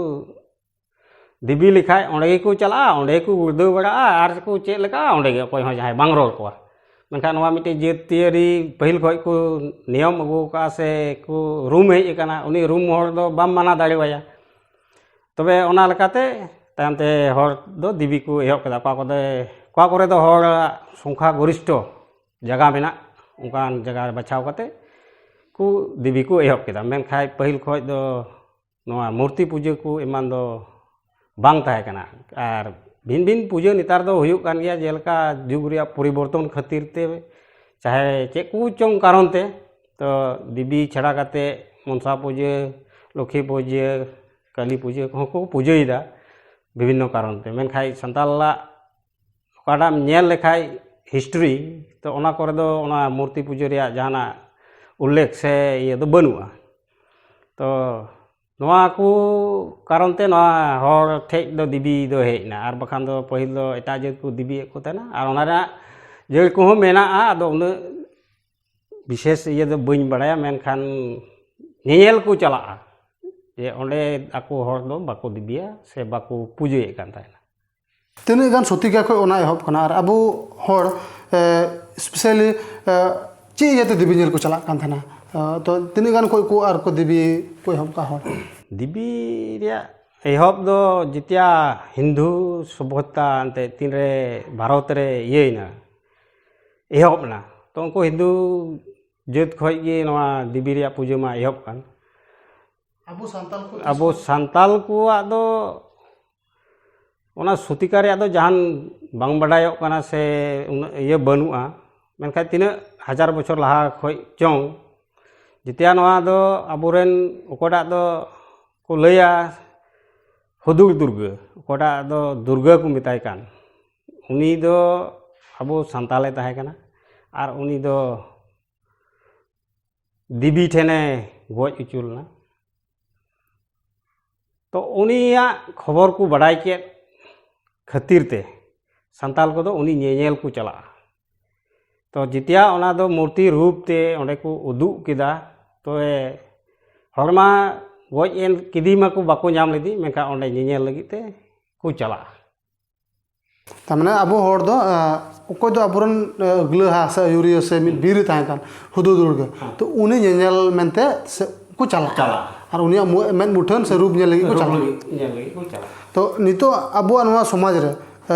ᱫᱮᱵᱤ ᱞᱮᱠᱷᱟᱡ ᱚᱸᱰᱮ ᱜᱮᱠᱚ ᱪᱟᱞᱟᱜᱼᱟ, ᱚᱸᱰᱮ ᱜᱮᱠᱚ ᱜᱩᱲᱫᱟᱹᱣ ᱵᱟᱲᱟᱜᱼᱟ ᱟᱨ ᱠᱚ ᱪᱮᱫ ᱞᱮᱠᱟ ᱚᱸᱰᱮ ᱜᱮ ᱚᱠᱚᱭ ᱦᱚᱸ ᱡᱟᱦᱟᱸᱭ ᱵᱟᱝ ᱨᱚᱲ ᱠᱚᱣᱟ᱾ ᱢᱮᱱᱠᱷᱟᱱ ᱱᱚᱣᱟ ᱢᱤᱫᱴᱮᱡ ᱡᱟᱹᱛᱤᱭᱟᱹᱨᱤ ᱯᱟᱹᱦᱤᱞ ᱠᱷᱚᱡ ᱠᱚ ᱱᱤᱭᱚᱢ ᱟᱹᱜᱩ ᱟᱠᱟᱫᱼᱟ ᱥᱮ ᱠᱚ ᱨᱩᱢ ᱦᱮᱡ ᱟᱠᱟᱱᱟ, ᱩᱱᱤ ᱨᱩᱢ ᱦᱚᱲ ᱫᱚ ᱵᱟᱢ ᱢᱟᱱᱟ ᱫᱟᱲᱮᱣᱟᱭᱟ᱾ ᱛᱚᱵᱮ ᱚᱱᱟ ᱞᱮᱠᱟᱛᱮ ᱛᱟᱭᱚᱢ ᱛᱮ ᱦᱚᱲ ᱫᱚ ᱫᱮᱵᱤ ᱠᱚ ᱮᱦᱚᱵ ᱠᱮᱫᱟ᱾ ᱚᱠᱟ ᱠᱚᱫᱚ, ᱚᱠᱟ ᱠᱚᱨᱮ ᱫᱚ ᱦᱚᱲᱟᱜ ᱥᱚᱝᱠᱷᱟ ᱜᱚᱨᱤᱥᱴᱷᱚ ᱡᱟᱭᱜᱟ ᱢᱮᱱᱟᱜ, ᱚᱱᱠᱟᱱ ᱡᱟᱭᱜᱟ ᱨᱮ ᱵᱟᱪᱷᱟᱣ ᱠᱟᱛᱮ ᱠᱚ ᱫᱮᱵᱤ ᱠᱚ ᱮᱦᱚᱵ ᱠᱮᱫᱟ᱾ ᱢᱮᱱᱠᱷᱟᱱ ᱯᱟᱹᱦᱤᱞ ᱠᱷᱚᱡ ᱫᱚ ᱱᱚᱣᱟ ᱢᱩᱨᱛᱤ ᱯᱩᱡᱟᱹ ᱠᱚ ᱮᱢᱟᱱ ᱫᱚ ᱵᱟᱝ ᱛᱟᱦᱮᱸ ᱠᱟᱱᱟ᱾ ᱟᱨ ᱵᱷᱤᱱ ᱵᱷᱤᱱ ᱯᱩᱡᱟᱹ ᱱᱮᱛᱟᱨ ᱫᱚ ᱦᱩᱭᱩᱜ ᱠᱟᱱ ᱜᱮᱭᱟ, ᱡᱮᱞᱮᱠᱟ ᱡᱩᱜᱽ ᱨᱮᱭᱟᱜ ᱯᱚᱨᱤᱵᱚᱨᱛᱚᱱ ᱠᱷᱟᱹᱛᱤᱨ ᱛᱮ ᱪᱟᱦᱮ ᱪᱮᱫ ᱠᱚ ᱪᱚᱝ ᱠᱟᱨᱚᱱ ᱛᱮ, ᱛᱚ ᱫᱮᱵᱤ ᱪᱷᱟᱲᱟ ᱠᱟᱛᱮ ᱢᱚᱱᱥᱟ ᱯᱩᱡᱟᱹ, ᱞᱚᱠᱠᱷᱤ ᱯᱩᱡᱟᱹ, ᱠᱟᱹᱞᱤ ᱯᱩᱡᱟᱹ ᱠᱚᱦᱚᱸ ᱠᱚ ᱯᱩᱡᱟᱹᱭᱮᱫᱟ ᱵᱤᱵᱷᱤᱱᱱᱚ ᱠᱟᱨᱚᱱ ᱛᱮ᱾ ᱢᱮᱱᱠᱷᱟᱱ ᱥᱟᱱᱛᱟᱞᱟᱜ ᱚᱠᱟᱴᱟᱜ ᱮᱢ ᱧᱮᱞ ᱞᱮᱠᱷᱟᱡ ᱦᱤᱥᱴᱨᱤ, ᱛᱚ ᱚᱱᱟ ᱠᱚᱨᱮ ᱫᱚ ᱚᱱᱟ ᱢᱩᱨᱛᱤ ᱯᱩᱡᱟᱹ ᱨᱮᱭᱟᱜ ᱡᱟᱦᱟᱱᱟᱜ ᱩᱞᱞᱮᱠᱷ ᱥᱮ ᱤᱭᱟᱹ ᱫᱚ ᱵᱟᱹᱱᱩᱜᱼᱟ᱾ ᱛᱚ ᱱᱚᱣᱟ ᱠᱚ ᱠᱟᱨᱚᱱ ᱛᱮ ᱱᱚᱣᱟ ᱦᱚᱲ ᱴᱷᱮᱡ ᱫᱚ ᱫᱮᱵᱤ ᱫᱚ ᱦᱮᱡ ᱮᱱᱟ, ᱟᱨ ᱵᱟᱠᱷᱟᱱ ᱫᱚ ᱯᱟᱹᱦᱤᱞ ᱫᱚ ᱮᱴᱟᱜ ᱡᱟᱹᱛ ᱠᱚ ᱫᱮᱵᱤᱭᱮᱫ ᱠᱚ ᱛᱟᱦᱮᱱᱟ᱾ ᱟᱨ ᱚᱱᱟ ᱨᱮᱱᱟᱜ ᱡᱟᱹᱲ ᱠᱚᱦᱚᱸ ᱢᱮᱱᱟᱜᱼᱟ, ᱟᱫᱚ ᱩᱱᱟᱹᱜ ᱵᱤᱥᱮᱥ ᱤᱭᱟᱹ ᱫᱚ ᱵᱟᱹᱧ ᱵᱟᱲᱟᱭᱟ, ᱢᱮᱱᱠᱷᱟᱱ ᱧᱮᱧᱮᱞ ᱠᱚ ᱪᱟᱞᱟᱜᱼᱟ ᱡᱮ ᱚᱸᱰᱮ ᱟᱠᱚ ᱦᱚᱲ ᱫᱚ ᱵᱟᱠᱚ ᱫᱮᱵᱤᱭᱟ ᱥᱮ ᱵᱟᱠᱚ ᱯᱩᱡᱟᱹᱭᱮᱫ ᱠᱟᱱ ᱛᱟᱦᱮᱱᱟ᱾ ᱛᱤᱱᱟᱹᱜ ᱜᱟᱱ ᱥᱚᱛᱤᱠᱟ ᱠᱷᱚᱱ ᱚᱱᱟ ᱮᱦᱚᱵ ᱠᱟᱱᱟ, ᱟᱨ ᱟᱵᱚ ᱦᱚᱲ ᱥᱯᱮᱥᱟᱞᱤ ᱪᱮᱫ ᱤᱭᱟᱹᱛᱮ ᱫᱮᱵᱤ ᱧᱮᱞ ᱠᱚ ᱪᱟᱞᱟᱜ ᱠᱟᱱ ᱛᱟᱦᱮᱱᱟ? ᱛᱚ ᱛᱤᱱᱟᱹᱜ ᱜᱟᱱ ᱠᱷᱚᱱ ᱠᱚ ᱟᱨ ᱠᱚ ᱫᱮᱵᱤ ᱠᱚ ᱮᱦᱚᱵ ᱠᱟᱜ ᱦᱚᱲ? ᱫᱮᱵᱤ ᱨᱮᱭᱟᱜ ᱮᱦᱚᱵ ᱫᱚ ᱡᱮᱛᱮᱭᱟ ᱦᱤᱱᱫᱩ ᱥᱚᱵᱷᱚᱛᱟ ᱮᱱᱛᱮ ᱛᱤᱱᱨᱮ ᱵᱷᱟᱨᱚᱛ ᱨᱮ ᱤᱭᱟᱹᱭᱮᱱᱟ, ᱮᱦᱚᱵ ᱮᱱᱟ, ᱛᱚ ᱩᱱᱠᱩ ᱦᱤᱱᱫᱩ ᱡᱟᱹᱛ ᱠᱷᱚᱡ ᱜᱮ ᱱᱚᱣᱟ ᱫᱮᱵᱤ ᱨᱮᱭᱟᱜ ᱯᱩᱡᱟᱹ ᱢᱟ ᱮᱦᱚᱵ ᱠᱟᱱ᱾ ᱟᱵᱚ ᱥᱟᱱᱛᱟᱞ ᱠᱚ ᱟᱵᱚ ᱥᱟᱱᱛᱟᱞ ᱠᱚᱣᱟᱜ ᱫᱚ ᱚᱱᱟ ᱥᱚᱛᱤᱠᱟ ᱨᱮᱭᱟᱜ ᱫᱚ ᱡᱟᱦᱟᱱ ᱵᱟᱝ ᱵᱟᱰᱟᱭᱚᱜ ᱠᱟᱱᱟ ᱥᱮ ᱩᱱᱟᱹᱜ ᱤᱭᱟᱹ ᱵᱟᱹᱱᱩᱜᱼᱟ᱾ ᱢᱮᱱᱠᱷᱟᱱ ᱛᱤᱱᱟᱹᱜ ᱦᱟᱡᱟᱨ ᱵᱚᱪᱷᱚᱨ ᱞᱟᱦᱟ ᱠᱷᱚᱡ ᱪᱚᱝ ᱡᱮᱛᱮᱭᱟ ᱱᱚᱣᱟ ᱫᱚ ᱟᱵᱚᱨᱮᱱ ᱚᱠᱚᱭᱴᱟᱜ ᱫᱚ ᱠᱚ ᱞᱟᱹᱭᱟ ᱦᱩᱫᱩᱲ ᱫᱩᱨᱜᱟᱹ, ᱚᱠᱚᱭᱴᱟᱜ ᱫᱚ ᱫᱩᱨᱜᱟᱹ ᱠᱚ ᱢᱮᱛᱟᱭ ᱠᱟᱱ, ᱩᱱᱤ ᱫᱚ ᱟᱵᱚ ᱥᱟᱱᱛᱟᱞᱮ ᱛᱟᱦᱮᱸ ᱠᱟᱱᱟ ᱟᱨ ᱩᱱᱤ ᱫᱚ ᱫᱮᱵᱤ ᱴᱷᱮᱱᱮ ᱜᱚᱡ ᱦᱚᱪᱚ ᱞᱮᱱᱟ᱾ ᱛᱚ ᱩᱱᱤᱭᱟᱜ ᱠᱷᱚᱵᱚᱨ ᱠᱚ ᱵᱟᱰᱟᱭ ᱠᱮᱫ ᱠᱷᱟᱹᱛᱤᱨ ᱛᱮ ᱥᱟᱱᱛᱟᱲ ᱠᱚᱫᱚ ᱩᱱᱤ ᱧᱮᱧᱮᱞ ᱠᱚ ᱪᱟᱞᱟᱜᱼᱟ᱾ ᱛᱚ ᱡᱮᱛᱮᱭᱟ ᱚᱱᱟ ᱫᱚ ᱢᱩᱨᱛᱤ ᱨᱩᱯ ᱛᱮ ᱚᱸᱰᱮ ᱠᱚ ᱩᱫᱩᱜ ᱠᱮᱫᱟ, ᱛᱚᱵᱮ ᱦᱚᱲᱢᱟ ᱜᱚᱡ ᱮᱱ ᱠᱮᱫᱮ ᱢᱟᱠᱚ, ᱵᱟᱠᱚ ᱧᱟᱢ ᱞᱮᱫᱮ, ᱢᱮᱱᱠᱷᱟᱱ ᱚᱸᱰᱮ ᱧᱮᱧᱮᱞ ᱞᱟᱹᱜᱤᱫ ᱛᱮ ᱠᱚ ᱪᱟᱞᱟᱜᱼᱟ᱾ ᱛᱟᱨ ᱢᱟᱱᱮ ᱟᱵᱚ ᱦᱚᱲ ᱫᱚ ᱚᱠᱚᱭ ᱫᱚ ᱟᱵᱚᱨᱮᱱ ᱟᱹᱜᱽᱞᱟᱹᱦᱟ ᱥᱮ ᱟᱹᱭᱩᱨᱤᱭᱟᱹ ᱥᱮ ᱢᱤᱫ ᱵᱤᱨ ᱮ ᱛᱟᱦᱮᱸ ᱠᱟᱱ ᱦᱩᱫᱩᱲ ᱫᱩᱨᱜᱟᱹ, ᱛᱚ ᱩᱱᱤ ᱧᱮᱧᱮᱞ ᱢᱮᱱᱛᱮ ᱥᱮ ᱠᱚ ᱪᱟᱞᱟᱜᱼᱟ᱾ ᱟᱨ ᱩᱱᱤᱭᱟᱜ ᱢᱮᱫ ᱢᱩᱴᱷᱟᱹᱱ ᱥᱮ ᱨᱩᱯ ᱧᱮᱞ ᱞᱟᱹᱜᱤᱫ ᱠᱚ ᱪᱟᱞᱟᱜᱼᱟ᱾ ᱧᱮᱞ ᱞᱟᱹᱜᱤᱫ ᱠᱚ ᱪᱟᱞᱟᱜᱼᱟ᱾ ᱛᱚ ᱱᱤᱛᱚᱜ ᱟᱵᱚᱣᱟᱜ ᱱᱚᱣᱟ ᱥᱚᱢᱟᱡᱽ ᱨᱮ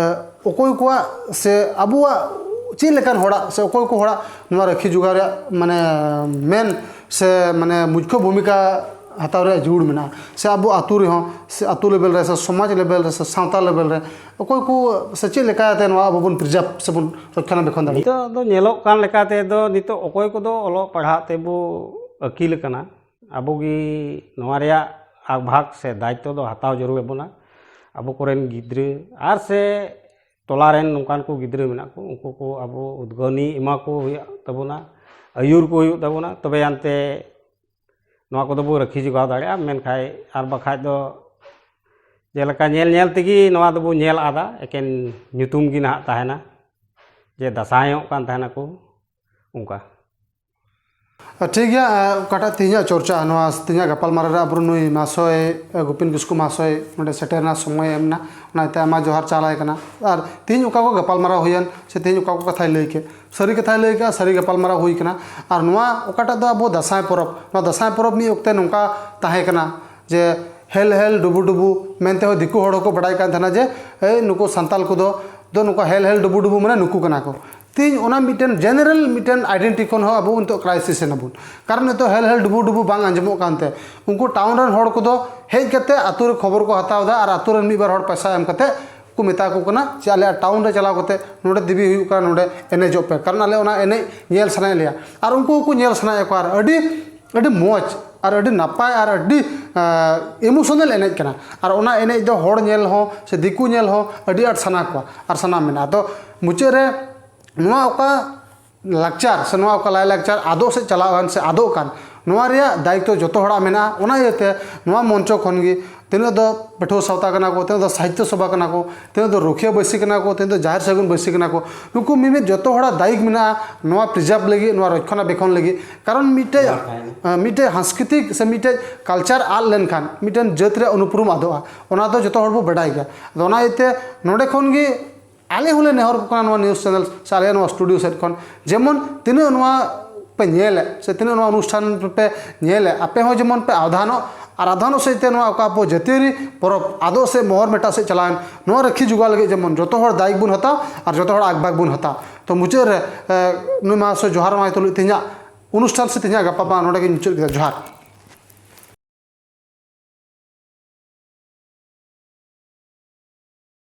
ᱚᱠᱚᱭ ᱠᱚᱣᱟᱜ ᱥᱮ ᱟᱵᱚᱣᱟᱜ ᱪᱮᱫ ᱞᱮᱠᱟᱱ ᱦᱚᱲᱟᱜ ᱥᱮ ᱚᱠᱚᱭ ᱠᱚ ᱦᱚᱲᱟᱜ ᱱᱚᱣᱟ ᱨᱟᱹᱠᱷᱤ ᱡᱚᱜᱟᱣ ᱨᱮᱭᱟᱜ ᱢᱟᱱᱮ ᱢᱮᱱ ᱥᱮ ᱢᱟᱱᱮ ᱢᱩᱠᱷᱭᱚ ᱵᱷᱩᱢᱤᱠᱟ ᱦᱟᱛᱟᱣ ᱨᱮᱭᱟᱜ ᱡᱟᱹᱨᱩᱲ ᱢᱮᱱᱟᱜᱼᱟ, ᱥᱮ ᱟᱵᱚ ᱟᱹᱛᱩ ᱨᱮᱦᱚᱸ ᱥᱮ ᱟᱹᱛᱩ ᱞᱮᱵᱮᱞ ᱨᱮ ᱥᱮ ᱥᱚᱢᱟᱡᱽ ᱞᱮᱵᱮᱞ ᱨᱮ ᱥᱮ ᱥᱟᱶᱛᱟ ᱞᱮᱵᱮᱞ ᱨᱮ ᱚᱠᱚᱭ ᱠᱚ ᱥᱮ ᱪᱮᱫ ᱞᱮᱠᱟᱛᱮ ᱱᱚᱣᱟ ᱟᱵᱚ ᱵᱚᱱ ᱯᱨᱤᱡᱟᱨᱵᱷ ᱥᱮᱵᱚᱱ ᱨᱚᱠᱠᱷᱟᱱᱟᱵᱮᱠᱠᱷᱚᱱ ᱫᱟᱲᱮᱭᱟᱜᱼᱟ? ᱱᱤᱛᱚᱜ ᱫᱚ ᱧᱮᱞᱚᱜ ᱠᱟᱱ ᱞᱮᱠᱟ ᱛᱮᱫᱚ ᱱᱤᱛᱚᱜ ᱚᱠᱚᱭ ᱠᱚᱫᱚ ᱚᱞᱚᱜ ᱯᱟᱲᱦᱟᱜ ᱛᱮᱵᱚ ᱟᱹᱠᱤᱞ ᱟᱠᱟᱱᱟ, ᱟᱵᱚ ᱜᱮ ᱱᱚᱣᱟ ᱨᱮᱭᱟᱜ ᱟᱠ ᱵᱷᱟᱜᱽ ᱥᱮ ᱫᱟᱭᱤᱛᱛᱚ ᱫᱚ ᱦᱟᱛᱟᱣ ᱡᱟᱹᱨᱩᱲ ᱟᱵᱚᱱᱟ᱾ ᱟᱵᱚ ᱠᱚᱨᱮᱱ ᱜᱤᱫᱽᱨᱟᱹ ᱟᱨ ᱥᱮ ᱴᱚᱞᱟ ᱨᱮᱱ ᱱᱚᱝᱠᱟᱱ ᱠᱚ ᱜᱤᱫᱽᱨᱟᱹ ᱢᱮᱱᱟᱜ ᱠᱚ, ᱩᱱᱠᱩ ᱠᱚ ᱟᱵᱚ ᱩᱫᱽᱜᱟᱹᱣᱱᱤ ᱮᱢᱟ ᱠᱚ ᱦᱩᱭᱩᱜ ᱛᱟᱵᱚᱱᱟ, ᱟᱹᱭᱩᱨ ᱠᱚ ᱦᱩᱭᱩᱜ ᱛᱟᱵᱚᱱᱟ, ᱛᱚᱵᱮ ᱟᱱᱛᱮ ᱱᱚᱣᱟ ᱠᱚᱫᱚ ᱵᱚ ᱨᱟᱹᱠᱷᱤ ᱡᱚᱜᱟᱣ ᱫᱟᱲᱮᱭᱟᱜᱼᱟ᱾ ᱢᱮᱱᱠᱷᱟᱱ ᱟᱨ ᱵᱟᱠᱷᱟᱡ ᱫᱚ ᱡᱮᱞᱮᱠᱟ ᱧᱮᱞ ᱧᱮᱞ ᱛᱮᱜᱮ ᱱᱚᱣᱟ ᱫᱚᱵᱚ ᱧᱮᱞ ᱟᱫᱟ, ᱮᱠᱮᱱ ᱧᱩᱛᱩᱢ ᱜᱮ ᱱᱟᱦᱟᱜ ᱛᱟᱦᱮᱱᱟ ᱡᱮ ᱫᱟᱸᱥᱟᱭᱚᱜ ᱠᱟᱱ ᱛᱟᱦᱮᱱᱟᱠᱚ, ᱚᱱᱠᱟ᱾ ᱴᱷᱤᱠ ᱜᱮᱭᱟ, ᱚᱠᱟᱴᱟᱜ ᱛᱮᱦᱮᱧᱟᱜ ᱪᱚᱨᱪᱟ, ᱱᱚᱣᱟ ᱛᱮᱦᱮᱧᱟᱜ ᱜᱟᱯᱟᱞᱢᱟᱨᱟᱣ ᱨᱮ ᱟᱵᱚ ᱱᱩᱭ ᱢᱟᱦᱟᱥᱚᱭ ᱜᱳᱯᱤᱱ ᱠᱤᱥᱠᱩ ᱢᱟᱦᱟᱥᱚᱭ ᱱᱚᱰᱮ ᱥᱮᱴᱮᱨ ᱨᱮᱱᱟᱜ ᱥᱚᱢᱚᱭ ᱮ ᱮᱢ ᱮᱱᱟ, ᱚᱱᱟᱛᱮ ᱟᱭᱢᱟ ᱡᱚᱦᱟᱨ ᱪᱟᱞᱟᱭ ᱠᱟᱱᱟ᱾ ᱟᱨ ᱛᱮᱦᱮᱧ ᱚᱠᱟ ᱠᱚ ᱜᱟᱯᱟᱞᱢᱟᱨᱟᱣ ᱦᱩᱭᱮᱱ ᱥᱮ ᱛᱮᱦᱮᱧ ᱚᱠᱟ ᱠᱚ ᱠᱟᱛᱷᱟᱭ ᱞᱟᱹᱭ ᱠᱮᱫ, ᱥᱟᱹᱨᱤ ᱠᱟᱛᱷᱟᱭ ᱞᱟᱹᱭ ᱠᱮᱫᱼᱟ, ᱥᱟᱹᱨᱤ ᱜᱟᱯᱟᱞᱢᱟᱨᱟᱣ ᱦᱩᱭ ᱠᱟᱱᱟ᱾ ᱟᱨ ᱱᱚᱣᱟ ᱚᱠᱟᱴᱟᱜ ᱫᱚ ᱟᱵᱚ ᱫᱟᱸᱥᱟᱭ ᱯᱚᱨᱚᱵᱽ, ᱱᱚᱣᱟ ᱫᱟᱸᱥᱟᱭ ᱯᱚᱨᱚᱵᱽ ᱢᱤᱫ ᱚᱠᱛᱮ ᱱᱚᱝᱠᱟ ᱛᱟᱦᱮᱸ ᱠᱟᱱᱟ ᱡᱮ ᱦᱮᱞ ᱦᱮᱞ ᱰᱩᱵᱩ ᱰᱩᱵᱩ ᱢᱮᱱᱛᱮ ᱦᱚᱸ ᱫᱤᱠᱩ ᱦᱚᱲ ᱦᱚᱸᱠᱚ ᱵᱟᱰᱟᱭ ᱠᱟᱱ ᱛᱟᱦᱮᱱᱟ ᱡᱮ ᱮᱭ ᱱᱩᱠᱩ ᱥᱟᱱᱛᱟᱞ ᱠᱚᱫᱚ ᱫᱚ ᱱᱩᱠᱩ ᱦᱮᱞ ᱦᱮᱞ ᱰᱩᱵᱩ ᱰᱩᱵᱩ ᱢᱟᱱᱮ ᱱᱩᱠᱩ ᱠᱟᱱᱟ ᱠᱚ᱾ ᱛᱮᱦᱮᱧ ᱚᱱᱟ ᱢᱤᱫᱴᱮᱱ ᱡᱮᱱᱟᱨᱮᱞ ᱢᱤᱫᱴᱮᱱ ᱟᱭᱰᱮᱱᱴᱤᱴᱤ ᱠᱷᱚᱱ ᱦᱚᱸ ᱟᱵᱚ ᱱᱤᱛᱚᱜ ᱠᱨᱟᱭᱥᱤᱥ ᱮᱱᱟᱵᱚᱱ᱾ ᱠᱟᱨᱚᱱ ᱱᱤᱛᱚᱜ ᱦᱮᱞ ᱦᱮᱞ ᱰᱩᱵᱩ ᱰᱩᱵᱩ ᱵᱟᱝ ᱟᱸᱡᱚᱢᱚᱜ ᱠᱟᱱᱛᱮ ᱩᱱᱠᱩ ᱴᱟᱣᱩᱱ ᱨᱮᱱ ᱦᱚᱲ ᱠᱚᱫᱚ ᱦᱮᱡ ᱠᱟᱛᱮ ᱟᱛᱳ ᱨᱮ ᱠᱷᱚᱵᱚᱨ ᱠᱚ ᱦᱟᱛᱟᱣ ᱮᱫᱟ ᱟᱨ ᱟᱛᱳ ᱨᱮᱱ ᱢᱤᱫ ᱵᱟᱨ ᱦᱚᱲ ᱯᱚᱭᱥᱟ ᱮᱢ ᱠᱟᱛᱮ ᱠᱚ ᱢᱮᱛᱟ ᱠᱚ ᱠᱟᱱᱟ ᱡᱮ ᱟᱞᱮᱭᱟᱜ ᱴᱟᱣᱩᱱ ᱨᱮ ᱪᱟᱞᱟᱣ ᱠᱟᱛᱮ ᱱᱚᱰᱮ ᱫᱮᱵᱤ ᱦᱩᱭᱩᱜ ᱠᱟᱱᱟ, ᱱᱚᱰᱮ ᱮᱱᱮᱡᱚᱜ ᱯᱮ, ᱠᱟᱨᱚᱱ ᱟᱞᱮ ᱚᱱᱟ ᱮᱱᱮᱡ ᱧᱮᱞ ᱥᱟᱱᱟᱭᱮᱫ ᱞᱮᱭᱟ᱾ ᱟᱨ ᱩᱱᱠᱩ ᱦᱚᱸᱠᱚ ᱧᱮᱞ ᱥᱟᱱᱟᱭᱮᱫ ᱠᱚᱣᱟ ᱟᱨ ᱟᱹᱰᱤ ᱟᱹᱰᱤ ᱢᱚᱡᱽ ᱟᱨ ᱟᱹᱰᱤ ᱱᱟᱯᱟᱭ ᱟᱨ ᱟᱹᱰᱤ ᱤᱢᱳᱥᱚᱱᱟᱞ ᱮᱱᱮᱡ ᱠᱟᱱᱟ᱾ ᱟᱨ ᱚᱱᱟ ᱮᱱᱮᱡ ᱫᱚ ᱦᱚᱲ ᱧᱮᱞ ᱦᱚᱸ ᱥᱮ ᱫᱤᱠᱩ ᱧᱮᱞ ᱦᱚᱸ ᱟᱹᱰᱤ ᱟᱸᱴ ᱥᱟᱱᱟ ᱠᱚᱣᱟ ᱟᱨ ᱥᱟᱱᱟ ᱢᱮᱱᱟᱜᱼᱟ᱾ ᱟᱫᱚ ᱢᱩᱪᱟᱹᱫ ᱨᱮ ᱱᱚᱣᱟ ᱚᱠᱟ ᱞᱟᱠᱪᱟᱨ ᱥᱮ ᱱᱚᱣᱟ ᱚᱠᱟ ᱞᱟᱭᱼᱞᱟᱠᱪᱟᱨ ᱟᱫᱚᱜ ᱥᱮᱫ ᱪᱟᱞᱟᱣ ᱠᱟᱱ ᱥᱮ ᱟᱫᱚᱜ ᱠᱟᱱ, ᱱᱚᱣᱟ ᱨᱮᱭᱟᱜ ᱫᱟᱭᱤᱛᱛᱚ ᱡᱚᱛᱚ ᱦᱚᱲᱟᱜ ᱢᱮᱱᱟᱜᱼᱟ᱾ ᱚᱱᱟ ᱤᱭᱟᱹᱛᱮ ᱱᱚᱣᱟ ᱢᱚᱧᱪᱚ ᱠᱷᱚᱱ ᱜᱮ ᱛᱤᱱᱟᱹᱜ ᱫᱚ ᱯᱟᱹᱴᱷᱩᱣᱟᱹ ᱥᱟᱶᱛᱟ ᱠᱟᱱᱟ ᱠᱚ, ᱛᱤᱱᱟᱹᱜ ᱫᱚ ᱥᱟᱦᱤᱛᱭᱚ ᱥᱚᱵᱷᱟ ᱠᱟᱱᱟ ᱠᱚ, ᱛᱤᱱᱟᱹᱜ ᱫᱚ ᱨᱩᱠᱷᱤᱭᱟᱹ ᱵᱟᱹᱭᱥᱤ ᱠᱟᱱᱟ ᱠᱚ, ᱛᱤᱱᱟᱹᱜ ᱫᱚ ᱡᱟᱦᱮᱨ ᱥᱟᱹᱜᱩᱱ ᱵᱟᱹᱭᱥᱤ ᱠᱟᱱᱟ ᱠᱚ, ᱱᱩᱠᱩ ᱢᱤᱢᱤᱫ ᱡᱚᱛᱚ ᱦᱚᱲᱟᱜ ᱫᱟᱭᱤᱠ ᱢᱮᱱᱟᱜᱼᱟ ᱱᱚᱣᱟ ᱯᱨᱤᱡᱟᱨᱵᱷ ᱞᱟᱹᱜᱤᱫ, ᱱᱚᱣᱟ ᱨᱚᱠᱷᱚᱱᱟ ᱵᱮᱠᱷᱚᱱ ᱞᱟᱹᱜᱤᱫ᱾ ᱠᱟᱨᱚᱱ ᱢᱤᱫᱴᱮᱡ, ᱢᱤᱫᱴᱮᱡ ᱥᱟᱝᱥᱠᱨᱤᱛᱤᱠ ᱥᱮ ᱢᱤᱫᱴᱮᱡ ᱠᱟᱞᱪᱟᱨ ᱟᱫ ᱞᱮᱱᱠᱷᱟᱱ ᱢᱤᱫᱴᱮᱱ ᱡᱟᱹᱛ ᱨᱮᱭᱟᱜ ᱩᱱᱩᱯᱨᱩᱢ ᱟᱫᱚᱜᱼᱟ, ᱚᱱᱟ ᱫᱚ ᱡᱚᱛᱚ ᱦᱚᱲ ᱵᱚ ᱵᱟᱰᱟᱭ ᱜᱮᱭᱟ᱾ ᱟᱫᱚ ᱚᱱᱟ ᱤᱭᱟᱹᱛᱮ ᱱᱚᱰᱮ ᱠᱷᱚᱱ ᱜᱮ ᱟᱞᱮ ᱦᱚᱸᱞᱮ ᱱᱮᱦᱚᱨ ᱠᱚ ᱠᱟᱱᱟ ᱱᱚᱣᱟ ᱱᱤᱭᱩᱡᱽ ᱪᱮᱱᱮᱞ ᱥᱮ ᱟᱞᱮᱭᱟᱜ ᱱᱚᱣᱟ ᱥᱴᱩᱰᱤᱭᱳ ᱥᱮᱫ ᱠᱷᱚᱱ, ᱡᱮᱢᱚᱱ ᱛᱤᱱᱟᱹᱜ ᱱᱚᱣᱟ ᱯᱮ ᱧᱮᱞᱮᱫ ᱥᱮ ᱛᱤᱱᱟᱹᱜ ᱱᱚᱣᱟ ᱚᱱᱩᱥᱴᱷᱟᱱ ᱯᱮ ᱧᱮᱞᱮᱫ, ᱟᱯᱮ ᱦᱚᱸ ᱡᱮᱢᱚᱱ ᱯᱮ ᱟᱣᱫᱷᱟᱱᱚᱜ, ᱟᱨ ᱟᱫᱷᱟᱱᱚᱜ ᱥᱮᱫ ᱛᱮ ᱱᱚᱣᱟ ᱚᱠᱟ ᱟᱵᱚ ᱡᱟᱹᱛᱤᱭᱟᱹᱨᱤ ᱯᱚᱨᱚᱵᱽ ᱟᱫᱚᱜ ᱥᱮ ᱢᱚᱦᱚᱨ ᱢᱮᱴᱟᱜ ᱥᱮᱫ ᱪᱟᱞᱟᱣᱮᱱ, ᱱᱚᱣᱟ ᱨᱟᱹᱠᱷᱤ ᱡᱚᱜᱟᱣ ᱞᱟᱹᱜᱤᱫ ᱡᱮᱢᱚᱱ ᱡᱚᱛᱚ ᱦᱚᱲ ᱫᱟᱭᱤᱠ ᱵᱚᱱ ᱦᱟᱛᱟᱣ ᱟᱨ ᱡᱚᱛᱚ ᱦᱚᱲ ᱟᱠᱵᱟᱠ ᱵᱚᱱ ᱦᱟᱛᱟᱣ᱾ ᱛᱚ ᱢᱩᱪᱟᱹᱫ ᱨᱮ ᱱᱩᱭ ᱢᱟ ᱥᱮ ᱡᱚᱦᱟᱨ ᱢᱟ ᱛᱩᱞᱩᱡ ᱛᱮᱦᱮᱧᱟᱜ ᱚᱱᱩᱥᱴᱷᱟᱱ ᱥᱮ ᱛᱮᱦᱮᱧᱟᱜ ᱜᱟᱯᱟᱞᱢᱟᱨᱟᱣ ᱱᱚᱰᱮ ᱜᱤᱧ ᱢᱩᱪᱟᱹᱫ ᱠᱮᱫᱟ᱾ ᱡᱚᱦᱟᱨ᱾